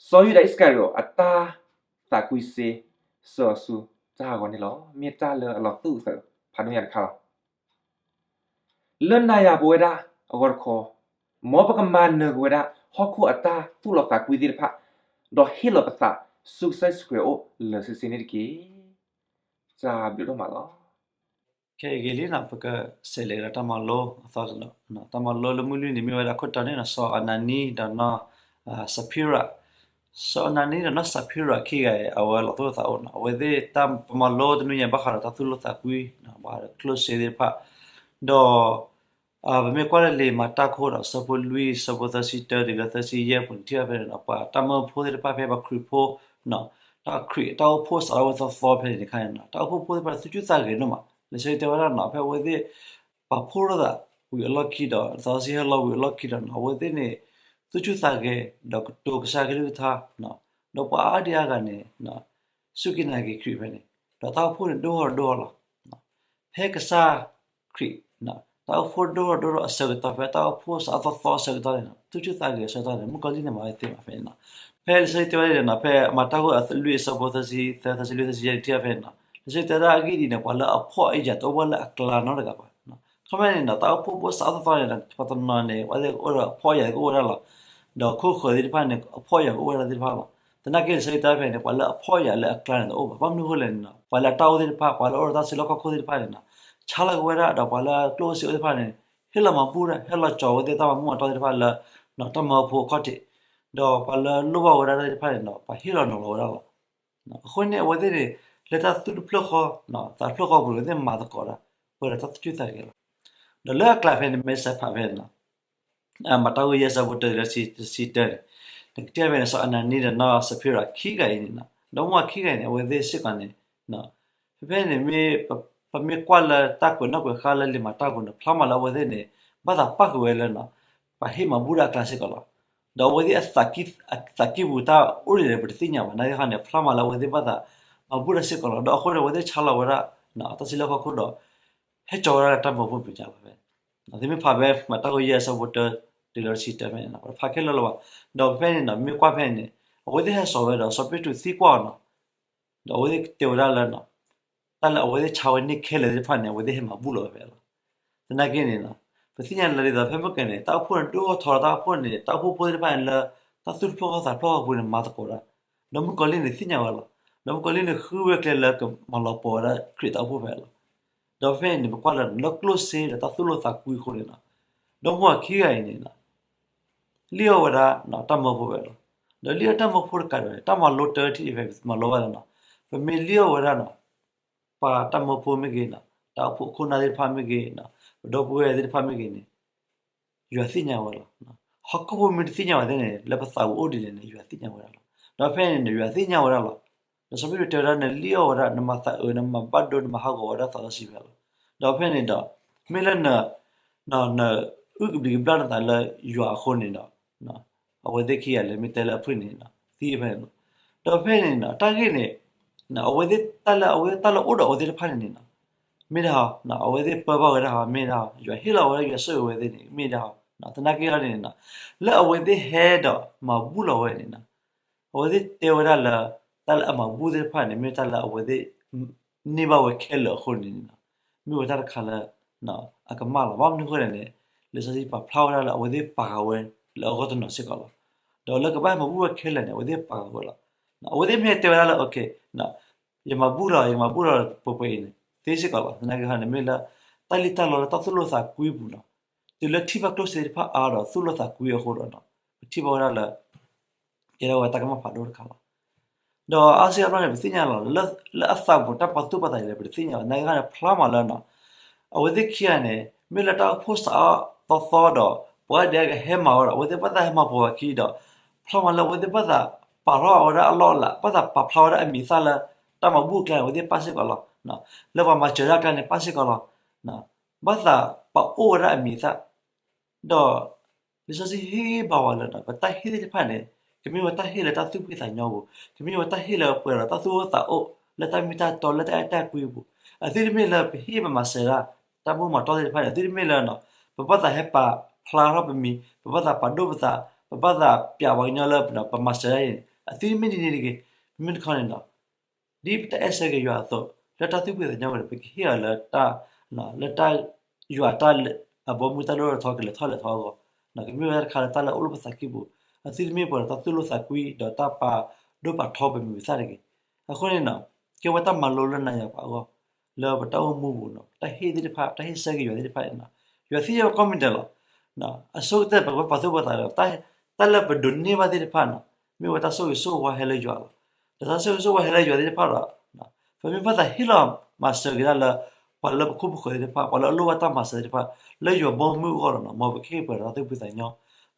စီၤယူဒၤအံၣ်စကၤရံၤအိးအတၢ်သးကွံစ့ စၢၤအီၤဆူတၢ်အဂီၢ်န့ၣ်လီၤ. မ့ၢ်တၢ်လၢအလီၤသူၣ်အုးသးအုးဖးဒိၣ်ညါတခါလီၤ. လၢနၤယၤပဝဲဒၣ်အဂီၢ်တခီ, မ်ပကမၤနၢၤက့ၤဝဲဒၣ်ဟီၣ်ခိၣ်အတၢ်သူၣ်လီသးကွံသ့ၣ်တဖၣ်, ဒီးဟ့ၣ်လီၤပသးဆူကစၢ်ယ့ၣ်ၡူးခရံာ်အအိၣ်လၢာ်ဆ့ဆ့န့ၣ်တက့ၢ်. တၢ်ဘျုးဒိၣ်မးလီၤ. ခဲအံၤဂ့ၤလံန့ၣ် ပကစးလဲၤကဒီးတၢ်မၤလိအသီတနီၤ, တၢ်မၤလိလၢမုၢ်လွံၢ်နံၤမ့ၢ်ဝဲဒၣ်ခိၣ်တီန့ၣ် စီၤအနၤနံဒီးနီၢ်စဖံရၤ, စီၤအနၤနံဒီးနီၢ်စဖံရၤခံဂၤအံၤ အဝဲလီၤသူၣ်လီသးအိၣ်န့ၣ်, အဝဲသ့ၣ်တၢ်ပမၤလိတနွံညါဘၣ်ဃးဒီးတၢ်သူၣ်လီသးကွံ ဘၣ်ဃးဒီးကျိၣ်စ့သ့ၣ်တဖၣ်, ဒီး ပမ့ၢ်ကွၢ်လၢလံာ်မၤတၢ်ခိၣ်ဒီး အဆၢဖိလွံၢ် အဆၢဖိသၢဆံတၢတုၤလၢသၢဆံယဲၢ်အပူၤန့ၣ် ထံၣ်ဘၣ်ဖဲန့ၣ်ဒီး ပှၤတၢ်မၢဖိသ့ၣ်တဖၣ်ဖဲပှၤခရံာ်ဖိ, တၢ်ခရံာ်တၢ်အိၣ်ဖှိၣ်စးထီၣ်ဝဲသီသီဖဲန့ၣ်တခါန့ၣ် တၢ်အိၣ်ဖှိၣ်ဖိသ့ၣ်တဖၣ်သူၣ်ဆူၣ်သးဂဲၤဒိၣ်မး, လံာ်စီဆှံတဲဝဲဒၣ်န့ၣ် ဖဲအဝဲသ့ၣ် ပာ်ဖှိၣ်ထီၣ်သးဝံၤအလီၢ်ခံဒီး သးစီဆှံဟဲလီၤဝံၤအလီၢ်ခံဒီးန့ၣ် အဝဲသ့ၣ်န့ၣ် သူၣ်ဆူၣ်သးဂဲၤ ဒီးကတိၤကစၢ်ကလုၢ်ကထါ, ဒီးပှၤအါဒံအါဂၤန့ၣ် စူၢ်က့ၤနာ်က့ၤခရံာ်ဖဲန့ၣ်, ဒီးတၢ်အိၣ်ဖှိၣ်န့ၣ်ဒိၣ်ထီၣ်ဒိၣ်ထီၣ်လီၤ. ဖဲကစၢ်ခရံာ် တၢ်အိၣ်ဖှိၣ်ဒိၣ်ထီၣ်ဒိၣ်ထီၣ်အဆၢကတီၢ် ဖဲတၢ်အိၣ်ဖှိၣ်စးထီၣ်သီသီအဆၢကတီၢ်န့ၣ် သူၣ်ဆူၣ်သးဂဲၤအဆၢကတီၢ်န့ၣ် မုၣ်ကီၤလံၢ်န့ၣ်မၤဝဲသ့မးဖဲန့ၣ်လီၤ. ဖဲလံာ်စီဆှံတဲဝဲဒၣ်န့ၣ် ဖဲမၤတၢ်ခိၣ်အလွံၢ်အဆၢဖိသၢဆံသၢ သၢဆံလွံၢ် သၢဆံယဲၢ်န့ၣ် ထံၣ်ဘၣ်ဖဲန့ၣ်လီၤ. လံာ်စီဆှံတဲဒၣ်အဂ့ၢ်ဒ်အံၤန့ၣ် ပှၤလၢအဖှီၣ်အယာ်တအိၣ်ဘၣ်လၢအကျါနီတဂၤဘၣ်. ခီဖျိန့ၣ် တၢ်အိၣ်ဖှိၣ်ဖိစးထီၣ်သီသီန့ၣ် ပှၤတနီၤန့ၣ် အဝဲသ့ၣ်ကအိၣ်ဒီးအဖှီၣ်အယာ်သ့ၣ်ကအိၣ်ဝဲဒၣ်လီၤ. ဒီးခိၣ်ဃၢၤသ့ၣ်တဖၣ်န့ၣ် အဖှီၣ်အယာ်ကအိၣ်ဝဲဒၣ်သ့ၣ်တဖၣ်လီၤ. သနာ်က့လံာ်စီဆှံတဲဖဲန့ၣ် ပှၤလၢအဖှီၣ်အယာ်လၢအကျါန့ၣ်တအိၣ်ဘၣ်. ဘၣ်မနုၤအဃိလဲၣ်န့ၣ် ပှၤလၢအတၢ်အိၣ်သ့ၣ်တဖၣ် ပှၤလၢအအိၣ်ဒီးတၢ်စုလီၢ်ခီၣ်ခိၣ်သ့ၣ်တဖၣ်န့ၣ် ဆါလီၤက့ၤဝဲဒၣ် ဒီးပှၤလၢကျိၣ်စ့အိၣ်သ့ၣ်တဖၣ်န့ၣ် ဟ့ၣ်လီၤမၤဘူၣ်ဒၣ် ဟ့ၣ်လီၤကၠီၤဝဲသ့ၣ်တၢ်မၤမူးမၤတီၢ်သ့ၣ်တဖၣ်လၢ တၢ်မၢဖိအခီၣ်ထံး, ဒီးပှၤလၢလိၣ်ဘၣ်ဝဲဒၣ်သ့ၣ်တဖၣ်န့ၣ်ဒီး ပှၤဟ့ၣ်လီၤနီၤလီၤဝဲဒၣ်လီၤ. အဃိန့ၣ် အဝဲသ့ၣ်န့ၣ် လၢတၢ်သူၣ်တဖျၢၣ်ဃီ သးတဖျၢၣ်ဃီပူၤန့ၣ် အဝဲသ့ၣ်မၤသကိးတၢ် ပှဲၤဒီးတၢ်သူၣ်ဆူၣ်သးဂဲၤလီၤ. ဒီးလၢအကျါဖဲန့ၣ် မ့ၢ်စဲးဖးဖဲန့ၣ်လီၤ. မၤတၢ်ဝံယဲၢ်အဆၢဖိတၢတုၤလၢတဆံတၢန့ၣ် နကထံၣ်ဖဲန့ၣ် စီၤအနၤနံဒီးနီၢ်စဖံရၤခံဂၤအံၤန့ၣ်လီၤ. ဒီးမိၢ်ခံဂၤအံၤန့ၣ် အဝဲသ့ၣ်စ့ၢ်ကီးန့ၣ် ဖဲဖဲန့ၣ်မ့ၢ် ပမ့ၢ်ကွၢ်လၢတၢ်ကွဲးနီၣ်ကွဲးဃါလၢလံာ်မၤတၢ်ပူၤန့ၣ် ဖျါမးလၢအဝဲသ့ၣ်န့ၣ် ဘၣ်သးပၣ်ဃုာ်ဝဲလၢ ပှၤဟ့ၣ်မၤဘူၣ်ဒၣ်အကျါစ့ၢ်ကီးလီၤ. ဒီးအဝဲသ့ၣ်အသးကံၢ်ပူၤတၢ်အိၣ်ဒ်လဲၣ် ပတသ့ၣ်ညါဘၣ်. နာ်သက့န့ၣ် ဖျါမးလၢအဝဲသ့ၣ်ဘၣ်သးမၤဘူၣ်တၢ်စ့ၢ်ကီးလီၤ. ဒီးအဃိန့ၣ် အဝဲသ့ၣ်ဆါလီၤဝဲဒၣ် တၢ်စုလီၢ်ခီၣ်ခိၣ်ဒီး ဟဲကၠီၤဝဲဒၣ်လၢတၢ်မၢဖိမဲာ်ညါလီၤဖဲ သုမ့ၢ်ဖးဖဲမၤတၢ်ဝံယဲၢ်အဆၢဖိတၢတုၤလၢတဆံတၢဖဲန့ၣ် ပတဖးခဲလၢာ်လၢၤဘၣ်. ဒီးဖဲန့ၣ် မ့ၢ်ကွၢ်ဖဲန့ၣ် အဝဲသ့ၣ်ဟဲစိာ်ဝဲဒီးစီၤပ့းတရူးသံကွၢ်အီၤန့ၣ် ဒီးအဝဲသ့ၣ်တဲဝဲဒၣ်လၢ တၢ်လၢအဝဲသ့ၣ်ဆါဝဲန့ၢ်ခဲလၢာ်သ့ၣ်တဖၣ်န့ၣ် အဝဲသ့ၣ်ဟဲမၤဘူၣ်လီၤဝဲဖဲလီၤ. သနာ်က့န့ၣ် ပသ့ၣ်ညါလၢဒ်သိးဖဲမုၢ်ကနံၤန့ၣ် တၢ်အိၣ်ဖှိၣ်န့ၣ်ဒိၣ်ထီၣ်လီၤ. တၢ်အိၣ်ဖှိၣ်န့ၣ် တၢ်အိၣ်ဖှိၣ်ဖိသ့ၣ်တဖၣ်န့ၣ်လၢ တၢ်သူၣ်တဖျၢၣ်ဃီသးတဖျၢၣ်ဃီပူၤန့ၣ် မၤသကိးတၢ် ဒီးမုၣ်ကီၤလံၢ်န့ၣ်သ့ၣ်ညါဝဲလီၤ. ဒီးမုၣ်ကီၤလံၢ်န့ၣ်ဃုဝဲကျဲလၢကမၤလီၤပှီၢ်ဝဲဒၣ်ခရံာ်တၢ်အိၣ်ဖှိၣ်ဖဲလီၤ. ဒီးဖဲန့ၣ် ပကွၢ်လၢ လၢကျိၣ်စ့ဒီးတၢ်သူၣ်လီသးကွံအဃိန့ၣ် ဒီမိၢ်ခံဂၤအံၤန့ၣ် လံၣ်အီၣ်ဝဲဒၣ်တၢ်မၢဖိဖဲလီၤ. ဒီးလံၣ်အီၣ်တၢ်မၢဖိတကးဒံးဘၣ်န့ၣ် တၢ်မၤလိတၢ်ထံၣ်ဖဲမၤလိဘၣ်လီၤ. ပမ့ၢ်လံၣ်အီၣ်ဝဲဒၣ် ပှၤတၢ်မၢဖိမ့ၢ်ဂ့ၤ တၢ်အိၣ်ဖှိၣ်ခိၣ်နၢ်သ့ၣ်တဖၣ်မ့ၢ်ဂ့ၤ ပဒီပုၢ်ဝဲၢ်သ့ၣ်တဖၣ်မ့ၢ်ဂ့ၤန့ၣ် ယွၤသ့ၣ်ညါဝဲလီၤ. ဟီၣ်ခိၣ်ဖိမ့ၢ်တသ့ၣ်ညါဝဲသ့ၣ်န့ၣ် လၢပသးပူၤအိၣ်ဒ်လဲၣ်န့ၣ် ယွၤသ့ၣ်ညါဝဲဒၣ်လီၤ. ဒီးဖဲန့ၣ်န့ၣ် ယွၤသ့ၣ်ညါဝဲဒၣ်လီၤ. ဒီးစီၤပ့းတရူးတဲဝဲဒၣ် နလံၣ်အီၣ်ဝဲဒၣ် နမၤသးအၢ နမၤဘၣ်ဒိ နမၤဟးဂီၤဝဲဒၣ်သးစီဆှံဖဲလီၤ. ဒီးဖဲန့ၣ်ဒီး မ့ၢ်လၢန နအုၣ်ကဘျံးကဘျၣ်နသးလၢယွၤအဃိန့ၣ်ဒီး အဝဲသ့ၣ်ခံဂၤလၢမ့ၢ်တဲလၢအဖုၣ်န့ၣ် သံဖဲန့ၣ်လီၤ. ဒီးဖဲန့ၣ်ဒီး တၢ်ဂ့ၢ်န့ၣ် အဝဲသ့ၣ်တၢ်လၢ အဝဲသ့ၣ်တၢ်လၢအိၣ်ဒီးအဝဲသ့ၣ်တဖၣ်န့ၣ်န့ၣ် မ့ၢ်ဒၣ် အဝဲသ့ၣ်ပၢဘၣ်ဝဲဒၣ်ဟီ မ့ၢ်ဒၣ် ယွၤဟ့ၣ်လီၤဝဲဒၣ် ယွၤဆိၣ်ဂ့ၤဝဲသ့ၣ်န့ၣ် မ့ၢ်ဒၣ် သနာ်က့အီၤန့ၣ် လၢအဝဲသ့ၣ်ဟဲဒီးမၤဘူၣ်လီၤဝဲန့ၣ် အဝဲသ့ၣ်တဲဝဲဒၣ်လၢ တၢ်လၢအမၤဘူၣ်သ့ၣ်တဖၣ်န့ၣ် မ့ၢ်တၢ်လၢအဝဲသ့ၣ် န့ၢ်ဘၣ်ဝဲခဲလၢာ်အဃိန့ၣ် မ့ၢ်ဝဲတၢ်တခါလၢ အကမၣ်လီၤ. ဘၣ်မနုၤအဃိလဲၣ်န့ၣ် လံာ်စီဆှံပာ်ဖျါဝဲဒၣ်လၢအဝဲသ့ၣ်ပာ်ဃာ်ဝဲလၢအဂီၢ်တနီၤစ့ၢ်ကီးလီၤ. ဒီးလၢကဘၣ်မၤဘူၣ်ဝဲခဲလၢာ်န့ၣ် အဝဲသ့ၣ်ပာ်ဃာ်ဝဲလီၤ. အဝဲသ့ၣ်မ့ၢ်ဟဲတဲဝဲဒၣ်လၢ ယမၤဘူၣ်လီၤ ယမၤဘူၣ်လီၤပှဲၤပှဲၤအံၤန့ၣ် သ့စ့ၢ်ကီးလီၤ. သနာ်က့ဟီန့ၣ် မ့ၢ်လၢ တၢ်လံၣ်တၢ်လီလၢတၢ်သူၣ်လိာ်သးကွံပူၤနီၤ တုၤလၢထံၣ်ဘၣ်ကျိၣ်စ့သ့ၣ်တဖၣ်အါဒီးသူၣ်လိာ်သးကွံအဃိဒီး ပထံၣ်ဘၣ်ဝဲဒၣ်လၢ ကဲထီၣ်ဝဲတၢ်ကမၣ်ဖးဒိၣ်တခါလီၤ. ဒီးအါစုအါဘျီန့ၣ် ပသ့ၣ်ညါလီၤ လၢအသးပူၤတၢ်ပာ်သူၣ်ပာ်သးဒ်လဲၣ် ပတသ့ၣ်ညါဘၣ်. သနာ်က့ဟီန့ၣ် ဖျါမးလၢနီၤ အဝဲသ့ၣ်ခံဂၤန့ၣ် မ့ၢ်လၢတၢ်အိၣ်ဖှိၣ်စးအါသီသီဒီး ပှၤဒဲးကဟဲမၤဝဲဒီး အဝဲသ့ၣ်ဘၣ်သးဟဲမၤပှဲၤဝဲခံဒီး ဖျါမးလၢအဝဲသ့ၣ်ဘၣ်သးပာ်ထီၣ်ဝဲဒၣ်အလီၢ်အလၤ ဘၣ်သးပာ်ဖျါဝဲဒၣ်အမံၤအသၣ်လၢ တၢ်မၤဘူၣ်အကျါန့ၣ် အဝဲသ့ၣ်ပၣ်စ့ၢ်ကီးလီၤ. လၢပှၤမၤစၢၤတၢ်အကျါန့ၣ် ပၣ်စ့ၢ်ကီးလီၤ. ဘၣ်သးပာ်အိၣ်ဝဲဒၣ်အမံၤအသၣ် ဒီး လံာ်စီဆှံဟ့ၣ်ဂံၢ်ဟ့ၣ်ဘါဝဲလၢ ပတၢ်ဟ့ၣ်သ့ၣ်တဖၣ်န့ၣ် ကမ့ၢ်ဝဲတၢ်ဟ့ၣ်လၢတၢ်သူၣ်ဖှံသးညီပူၤ, ကမ့ၢ်ဝဲတၢ်ဟ့ၣ်လၢပှဲၤဒီးတၢ်သူၣ်အိၣ်သးအိၣ် လၢတၢ်မ့ၢ်တၢ်တီလၢတၢ်အဲၣ်တၢ်ကွံပူၤ, အသုတမ့ၢ်လၢပဟ့ၣ်ပမၤစၢၤဒၣ် တၢ်မူမၤတီၢ်သ့ၣ်တဖၣ်န့ၣ် အသုတမ့ၢ်လၢ ပဘၣ်သးဟဲပာ်ဖျါထီၣ်ပမံၤ, ပဘၣ်သးပာ်ဒိၣ်ပသး, ပဘၣ်သးပျးပှၤကညီလၢပမၤစၢၤဒၣ်အံၤန့ၣ် အသုတမ့ၢ်ဒ်န့ၣ်တဂ့ၤ. မ့မ့ၢ်တခီန့ၣ်ဒီး ဒ်ပတၢ်အဲၣ်ဆၢက့ၤယွၤအသိး လၢတၢ်သူၣ်ဖှံသးညီပူၤန့ၣ် ပကဟ့ၣ်အီၤလၢ လၢတၢ် ယွၤတၢ်အဘီအမုၢ်တၢ်ဒိၣ်ထီၣ်ထီကလဲၤထီၣ်လဲၤထီအဂီၢ်, ကမ့ၢ်ဝဲတၢ်တခါလၢတၢ်လၢအိၣ်လၢပသးကံၢ်ပူၤ, အသုတမ့ၢ်ပှဲၤဒီးတၢ်သူၣ်လိာ်သးကွံ ဒီးတၢ်ပာ်ဒိၣ်ပာ်ထီပမံၤပသၣ်တဂ့ၤ. အဃိန့ၣ် ကဲဝဲတၢ်မၤလိလၢနၤယၤပှၤအဂီၢ် လၢပတၢ်အိၣ်မူပူၤနီၤ ပတၢ်ဟ့ၣ်သ့ၣ်တဖၣ် ပတၢ်ဟ့ၣ်ဆၢက့ၤယွၤသ့ၣ်တဖၣ်န့ၣ် ယွၤသ့ၣ်ညါဝဲကိးမံၤဒဲးလီၤ. အဆိကတၢၢ်ပကဘၣ်ပာ်သူၣ်ပာ်သးဒီး တၢ်လၢပဒိးန့ၢ်ဘၣ်သ့ၣ်တဖၣ်နီၤ မ့ၢ်ဝဲတၢ်ဆိၣ်ဂ့ၤဆိၣ်ဝါဟဲလၢယွၤလီၤ. ဒီးတၢ်ဆိၣ်ဂ့ၤဆိၣ်ဝါဟဲလၢယွၤသ့ၣ်တဖၣ်ဒီး ပမ့ၢ်ဘၣ်သးဟ့ၣ်လီၤမၤစၢၤက့ၤဒၣ်လၢ ပှၤလၢပခိၣ်ပဃၢၤသ့ၣ်တဖၣ် ပှၤလၢအလိၣ်ဘၣ်တၢ်မၤစၢၤသ့ၣ်တဖၣ် လၢယွၤဘီမုၢ်အဂီၢ်ဒီး မ်ပကဟ့ၣ်ပှဲၤဒီးတၢ်သူၣ်ဖှံသးညီ,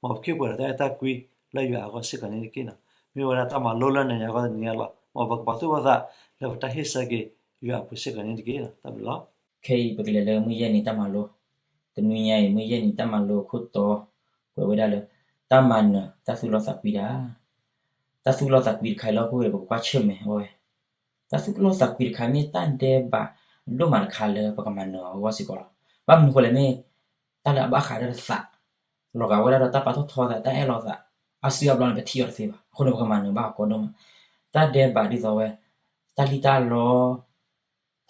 မ်ပကဟ့ၣ်ပှဲၤဒီးတၢ်အဲၣ်တၢ်ကွံလၢယွၤအဂီၢ်စ့ၢ်ကီးန့ၣ်တက့ၢ်နီၤ. မ့ၢ်ဝဲဒၣ်တၢ်မၤလိလၢနၤယၤအဂီၢ်တနံၤအံၤလီၤ. မ်ပကပာ်သူၣ်ပာ်သးလၢပတၢ်ဟ့ၣ်ဆၢက့ၤယွၤအပူၤစ့ၢ်ကီးန့ၣ်တက့ၢ်နီၤ. တၢ်ဘျုးလီၤ. ခဲအံၤပကလဲၤလၢမုၢ်ယဲၢ်နံၤတၢ်မၤလိ, တနွံညါအံၤ မုၢ်ယဲၢ်နံၤတၢ်မၤလိအခိၣ်တီ ကွဲးဝဲဒၣ်လၢ တၢ်မၤနၢၤတၢ်သူၣ်လီသးကွံတၢ် တၢ်သူၣ်လီသးကွံတခါအံၤလီၤ. အဃိ ပကကွၢ်ဆၢၣ်မဲာ်အီၤဝဲ, တၢ်သူၣ်လီသးကွံတခါမ့ၢ်တၢ်ဒဲးဘးဒိၣ်မးတခါလၢပကမၤနၢၤအီၤအဂီၢ်စ့ၢ်ကီးလီၤ. ဘၣ်မနုၤအဃိလဲၣ်မ့ၢ် တၢ်လၢအဘၣ်ဃးဒီးသး, လီၤဂာ်ဝဲဒၣ်ဒီးတၢ်ပာ်ထီၣ်ထီသး တၢ်အဲၣ်လီၤသး, အါစုအါဘျီန့ၣ် ပထံၣ်အီၤတသ့ဘၣ်. အဃိန့ၣ် ပကမၤနၢၤဘၣ်အီၤကီဒိၣ်မး, တၢ်ဒဲးဘးဒ်သိးဝဲ တၢ်လံၣ်တၢ်လီ တၢ် ဃုာ်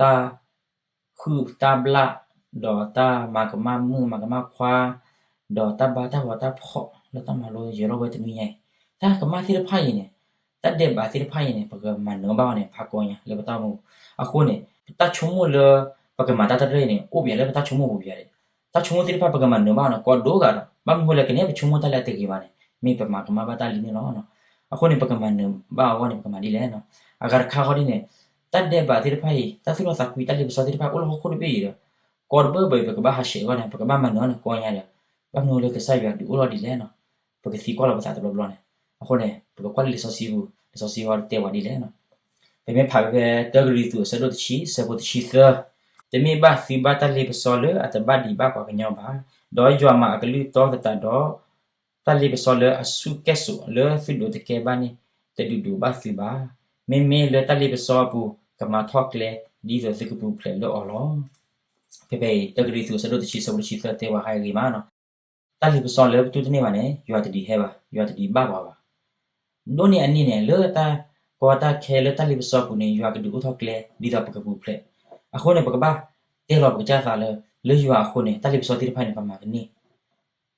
တၢ်ဘျၣ်, ဒီးတၢ်မၤကမၣ်မုၣ်မၤကမၣ်ခွါ, ဒီးတၢ်ဘါတၢ်ဝီတၢ်ဖီၣ်လၢတၢ်မၤလိယဲၤလီၤဝဲတနွံညါအံၤ, တၢ်ကမၣ်သ့ၣ်တဖၣ်အံၤန့ၣ်, တၢ်ဒဲးဘးသ့ၣ်တဖၣ်အံၤန့ၣ် ပကမၤနၢၤဘၣ်အီၤန့ၣ် ဖးကီညါလၢပတၢ်အိၣ်မူပူၤ. အဃိန့ၣ် ပတၢ်ဆိကမိၣ်လၢ ပကမၤတၢ်တရၢၣ်အံၤန့ၣ် အိၣ်ပယီၤလၢပတၢ်ဆိကမိၣ်ပူၤပယီၤဒၣ်. တၢ်ဆိကမိၣ်သ့ၣ်တဖၣ် ပကမၤနၢၤဘၣ်အီၤန့ၣ် ကီဒိၣ်ဂၤဒီး ဘၣ်မနုၤအဃိလဲၣ် ကန့ၣ်ပဆိကမိၣ်တၢ်လၢအတဂ့ၤဘၣ်န့ၣ် မ့ၢ်ပမၤကမၣ်ဘၣ်တၢ်လံန့ၣ်လီၤ. အဃိန့ၣ် ပကမၤနၢၤဘၣ်အီၤအဂီၢ်န့ၣ် ပကမၤဒ်လဲၣ်. အဂၤတခါဃီဒ်န့ၣ် တၢ်ဒဲးဘးသ့ၣ်တဖၣ်အံၤ တၢ်သူၣ်လီသးကွံ တၢ်လ့ပစီသ့ၣ်တဖၣ် အိၣ်လၢဟီၣ်ခိၣ်တဘ့ၣ်အံၤဒီး ကီတဘၢဘၢအံၤ ပကဘၣ်ဟးဆှဲးအဂီၢ်န့ၣ် ပကဘၣ်မၤနၢၤအီၤန့ၣ် ကီညါဒီး ဘၣ်မနုၤလၢကစၢ်ယွၤဒုးအိၣ်ထီၣ်ဒ်လဲၣ်. ပကသံကွၢ်လီၤပသးတဘျီဘျီန့ၣ်. အဃိန့ၣ် ပကကွၢ်လၢလံာ်စီဆှံပူၤ လံာ်စီဆှံအံၤတဲပှၤဒ်လဲၣ်. ပမ့ၢ်ဖးဖဲ တၢကရံၣ်သူး အဆၢဒိၣ်တဆံ အဆၢဖိတဆံသၢ, တမ့ၢ်ဘၣ်သုဘၣ်တၢ်လ့ပစီလၢအတဘၣ်ဒံးဘၣ်ပှၤကညီဘၣ်, ဒီးယွၤမၤအကလုၢ်တီသတးဒီး တၢ်လ့ပစီလၢအဆူၣ်ကဲၣ်ဆိးလၢသုဒိးတကဲဘၣ်န့ၣ် တဒုးဒိးဘၣ်သုဘၣ်. မ့မ့ၢ်လၢတၢ်လ့ပစီအပူၤ ကမၤထီၣ်ကျဲ ဒ်သိးသုကပူၤဖျဲးလၢအီၤလီၤ. ဖဲဖဲအံၤ တၢကရံၣ်သူး အဆၢဒိၣ်တဆံ အဆၢဖိတဆံသၢ တဲပှၤဟါဂ့ၤမးနီၤ. တၢ်လ့ပစီလၢပတူၢ်တန့ၢ်ဘၣ်န့ၣ် ယွၤတဒုးဟဲဘၣ်, ယွၤတဒုးဘၣ်ပှၤဘၣ်. ဒိၣ်န့ၢ်အန့ၣ်န့ၣ် လၢတၢ်ကီတၢ်ခဲလၢတၢ်လ့ပစီအပူၤန့ၣ် ယွၤကဒုးအိၣ်ထီၣ်ကျဲ ဒ်သိးပကပူၤဖျဲး. အဃိန့ၣ် ပကဘၣ်တဲလီၤပကစၢ်သးလၢ လၢယွၤအဃိန့ၣ် တၢ်လ့ပစီသ့ၣ်တဖၣ်န့ၣ် ပမၤကန့ၢ်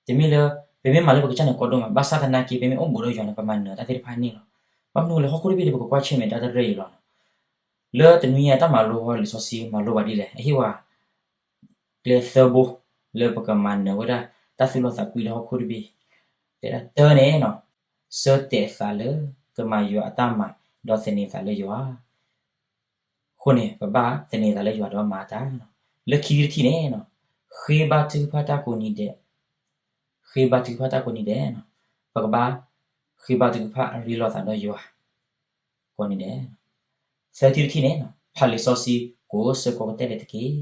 တမ့ၢ်လၢ ပမ့ၢ်မၤလၢပကစၢ်န့ၣ်ကီဒိၣ်မး, ဘၣ်ဆၣ်သနာ်က့ ပမ့ၢ်အိၣ်ဘူးဒီးယွၤန့ၣ် ပမၤနၢၤတၢ်သ့ၣ်တဖၣ်န့ၣ်လီၤ. ဘၣ်မနုၤလဲၣ် ဟီၣ်ခိၣ်တဘ့ၣ်ဒီး ပကကွၢ်ဆၢၣ်မဲာ်ဒၣ်တရၢၣ်အံၤလီၤ. လၢတနွံညါတၢ်မၤလိဃီ လံာ်စီဆှံမၤလိပှၤဒ်လဲၣ်, အဟ့ၣ်ဝဲ ကျဲသၢဘိ လၢပကမၤနၢၤဝဲဒၣ် တၢ်သူၣ်လီသးကွံလၢဟီၣ်ခိၣ်တဘ့ၣ်. တဲဒၣ်တၢန့ၣ် ဆၢတဲာ်သးလၢကမၤယွၤအတၢ်မၤ ဒီးသန့ၤသးလၢယွၤ အဃိန့ၣ် ပဘၣ်သန့ၤသးလၢယွၤဒီးမၤတၢ်. လၢခံထံၣ်တထံၣ်န့ၣ် ဃ့ဘါထုကဖၣ်တၢ်ကိးနံၤဒဲး, ဃ့ဘါထုကဖၣ်တၢ်ကိးနံၤဒဲး, ပကဘၣ်ဃ့ဘါထုကဖၣ်ရ့လိာ်သးဒီးယွၤ ကိးနံၤဒဲး. သၢထံၣ်တထံၣ်န့ၣ် ဖးလံာ်စီဆှံကိးဆၢကိးကတၢၢ်ဒဲးတက့ၢ်.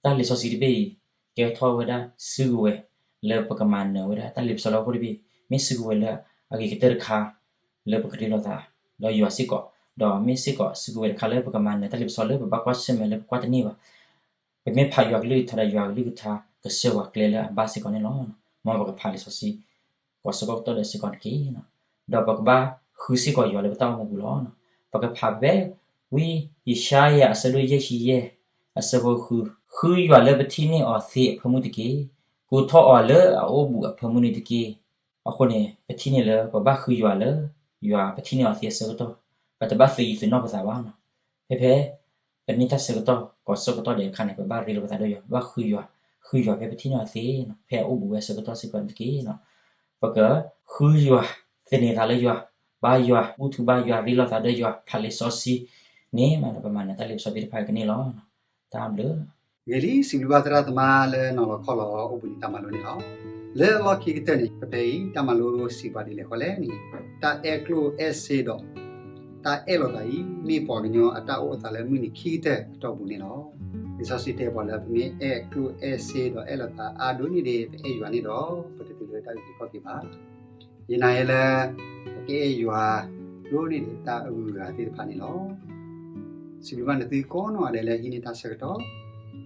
တၢ်လံာ်စီဆှံတဘ့ၣ်အံၤ ကဲထီၣ်ဝဲဒၣ်စုကဝဲၤ လၢပကမၤနၢၤဝဲဒၣ်တၢ်လ့ပစီလၢဟီၣ်ခိၣ်တဘ့ၣ်, မ့ၢ်စုကဝဲၤလၢအဂ့ၤကတၢၢ်တခါ လၢပကရ့လိာ်သးဒီးယွၤစ့ၢ်ကီး, ဒီးမ့ၢ်စ့ၢ်ကီးစုကဝဲၤတခါလၢပကမၤနၢၤတၢ်လ့ပစီလၢပဘၣ်ကွၢ်ဆၢၣ်မဲာ်လၢပကွၢ်တန့ၢ်ဘၣ်. ပမ့ၢ်ဖးယွၤကလုၢ်ကထါဒီး ယွၤကလုၢ်ကထါကဆှၢပှၤကျဲလၢအဘၣ်စ့ၢ်ကီးန့ၣ်လီၤ. မ်ပကဖးလံာ်စီဆှံ ကိးဆၢကိးကတီၢ်ဒဲးစ့ၢ်ကီးတက့ၢ်. ဒီးပကဘၣ်ဃုစ့ၢ်ကီးယွၤလၢပတၢ်အိၣ်မူပူၤလီၤ. ပကဖးဖဲ ဝံယၡါယၤအဆၢဒိၣ်ယဲၢ်ဆံယဲၢ် အဆၢဖိဃု, ဃုယွၤလၢပထံၣ်န့ၢ်အီၤသ့အဖၢမုၢ်တက့ၢ်. ကိးထီၣ်အီၤလၢအအိၣ်ဘူးအဖၢမုၢ်န့ၣ်တက့ၢ်. အဃိန့ၣ် ပထံၣ်န့ၢ်လၢပဘၣ်ဃုယွၤလၢ ယွၤပထံၣ်န့ၢ်အီၤသ့အဆၢကတီၢ်, ပတဘၣ်သုးယံၤသုးနီၣ်ပသးဘၣ်. ဖဲဖဲ ပန့ၢ်တၢ်ဆၢကတီၢ် ကိးဆၢကတီၢ်ဒဲးအခါန့ၣ် ပဘၣ်ရ့လိာ်ပသးဒီးယွၤ, ဘၣ်ဃုယွၤ, ဃုယွၤဖဲပထံၣ်န့ၢ်အီၤသ့, ဖဲအအိၣ်ဘူးဝဲအဆၢကတီၢ်စ့ၢ်ကီးန့ၣ်တက့ၢ်. ပကဃုယွၤ, သန့ၤသးလၢယွၤ, ဘါယွၤ, ဘူၣ်ထီၣ်ဘါယွၤ, ရ့လိာ်သးဒီးယွၤ, ဖးလံာ်စီဆှံန့ၣ် မၤဒီးပမၤနၢၤတၢ်လ့ပစီသ့ၣ်တဖၣ်ကန့ၢ်လီၤ. တၢ်ဘျုး ဂ့ၤလံ စံးဘျုးဘၣ်သရၣ်သမါလၢနီၤလီၤခီလီၤအိၣ်ဘှံးနံၤတၢ်မၤလိန့ၣ်လီၤ. လၢအလီၢ်ခံကတၢၢ်န့ၣ် ပဖဲအံၤ တၢ်မၤလိစံးပှၤဒ်လဲၣ်ဃီလဲၣ်န့ၣ်, တၢ်အဲၣ်ကျိၣ်အဲၣ်စ့ဒီး တၢ်အဲၣ်လိာ်သးအံၤ မ့ၢ်ပှၤကညီအတၢ်အိၣ်အသးလၢမုၢ်နံၤခံကတၢၢ်အတီၢ်ပူၤန့ၣ်လီၤ. လံာ်စီဆှံတဲပှၤလၢပမ့ၢ်အဲၣ်ကျိၣ်အဲၣ်စ့ဒီးအဲၣ်လိာ်သးအါဒိၣ်န့ၢ်ဒံး ပအဲၣ်ယွၤန့ၣ်ဒီး ပတတုၤလၢတၢ်အုၣ်က့ၤခီၣ်က့ၤဘၣ်. ယနာ်ယဲလၢ ပကအဲၣ်ယွၤဒိၣ်န့ၢ်ဒံးတၢ်အုၣ်အဂၤသ့ၣ်တဖၣ်န့ၣ်လီၤ. စံးဘျုးဘၣ်နသုကိးနီၢ်ဂၤဒဲးလၢဟံးန့ၢ်တၢ်ဆၢကတီၢ်,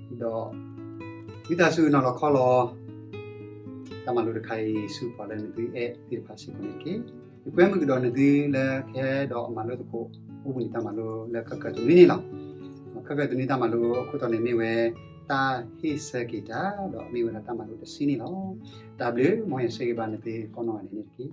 ဒီး ဝံသးစူၤနီၤလီၤခီလီၤ တၢ်မၤလိတခါအံၤ ဆူပှၤလၢနသုအဲၣ်သ့ၣ်တဖၣ်စ့ၢ်ကီးန့ၣ်တက့ၢ်. ယကွဲမုာ်ကဒီးနသုလၢကဟဲဒီးမၤလိသကိး အိၣ်ဘှံးနံၤတၢ်မၤလိလၢခဲကၢၤတနွံန့ၣ်လီၤ. ခဲကၢၤတနွံတၢ်မၤလိအခိၣ်တီန့ၣ်မ့ၢ်ဝဲ တၢ်ဟ့ၣ်ဆၢက့ၤတၢ် ဒီးမ့ၢ်ဝဲဒၣ်တၢ်မၤလိတဆံန့ၣ်လီၤ. တၢ်ဘျုး မ်ယွၤဆိၣ်ဂ့ၤဘၣ်နသုကိးနီၢ်ဂၤဒဲးန့ၣ်တက့ၢ်.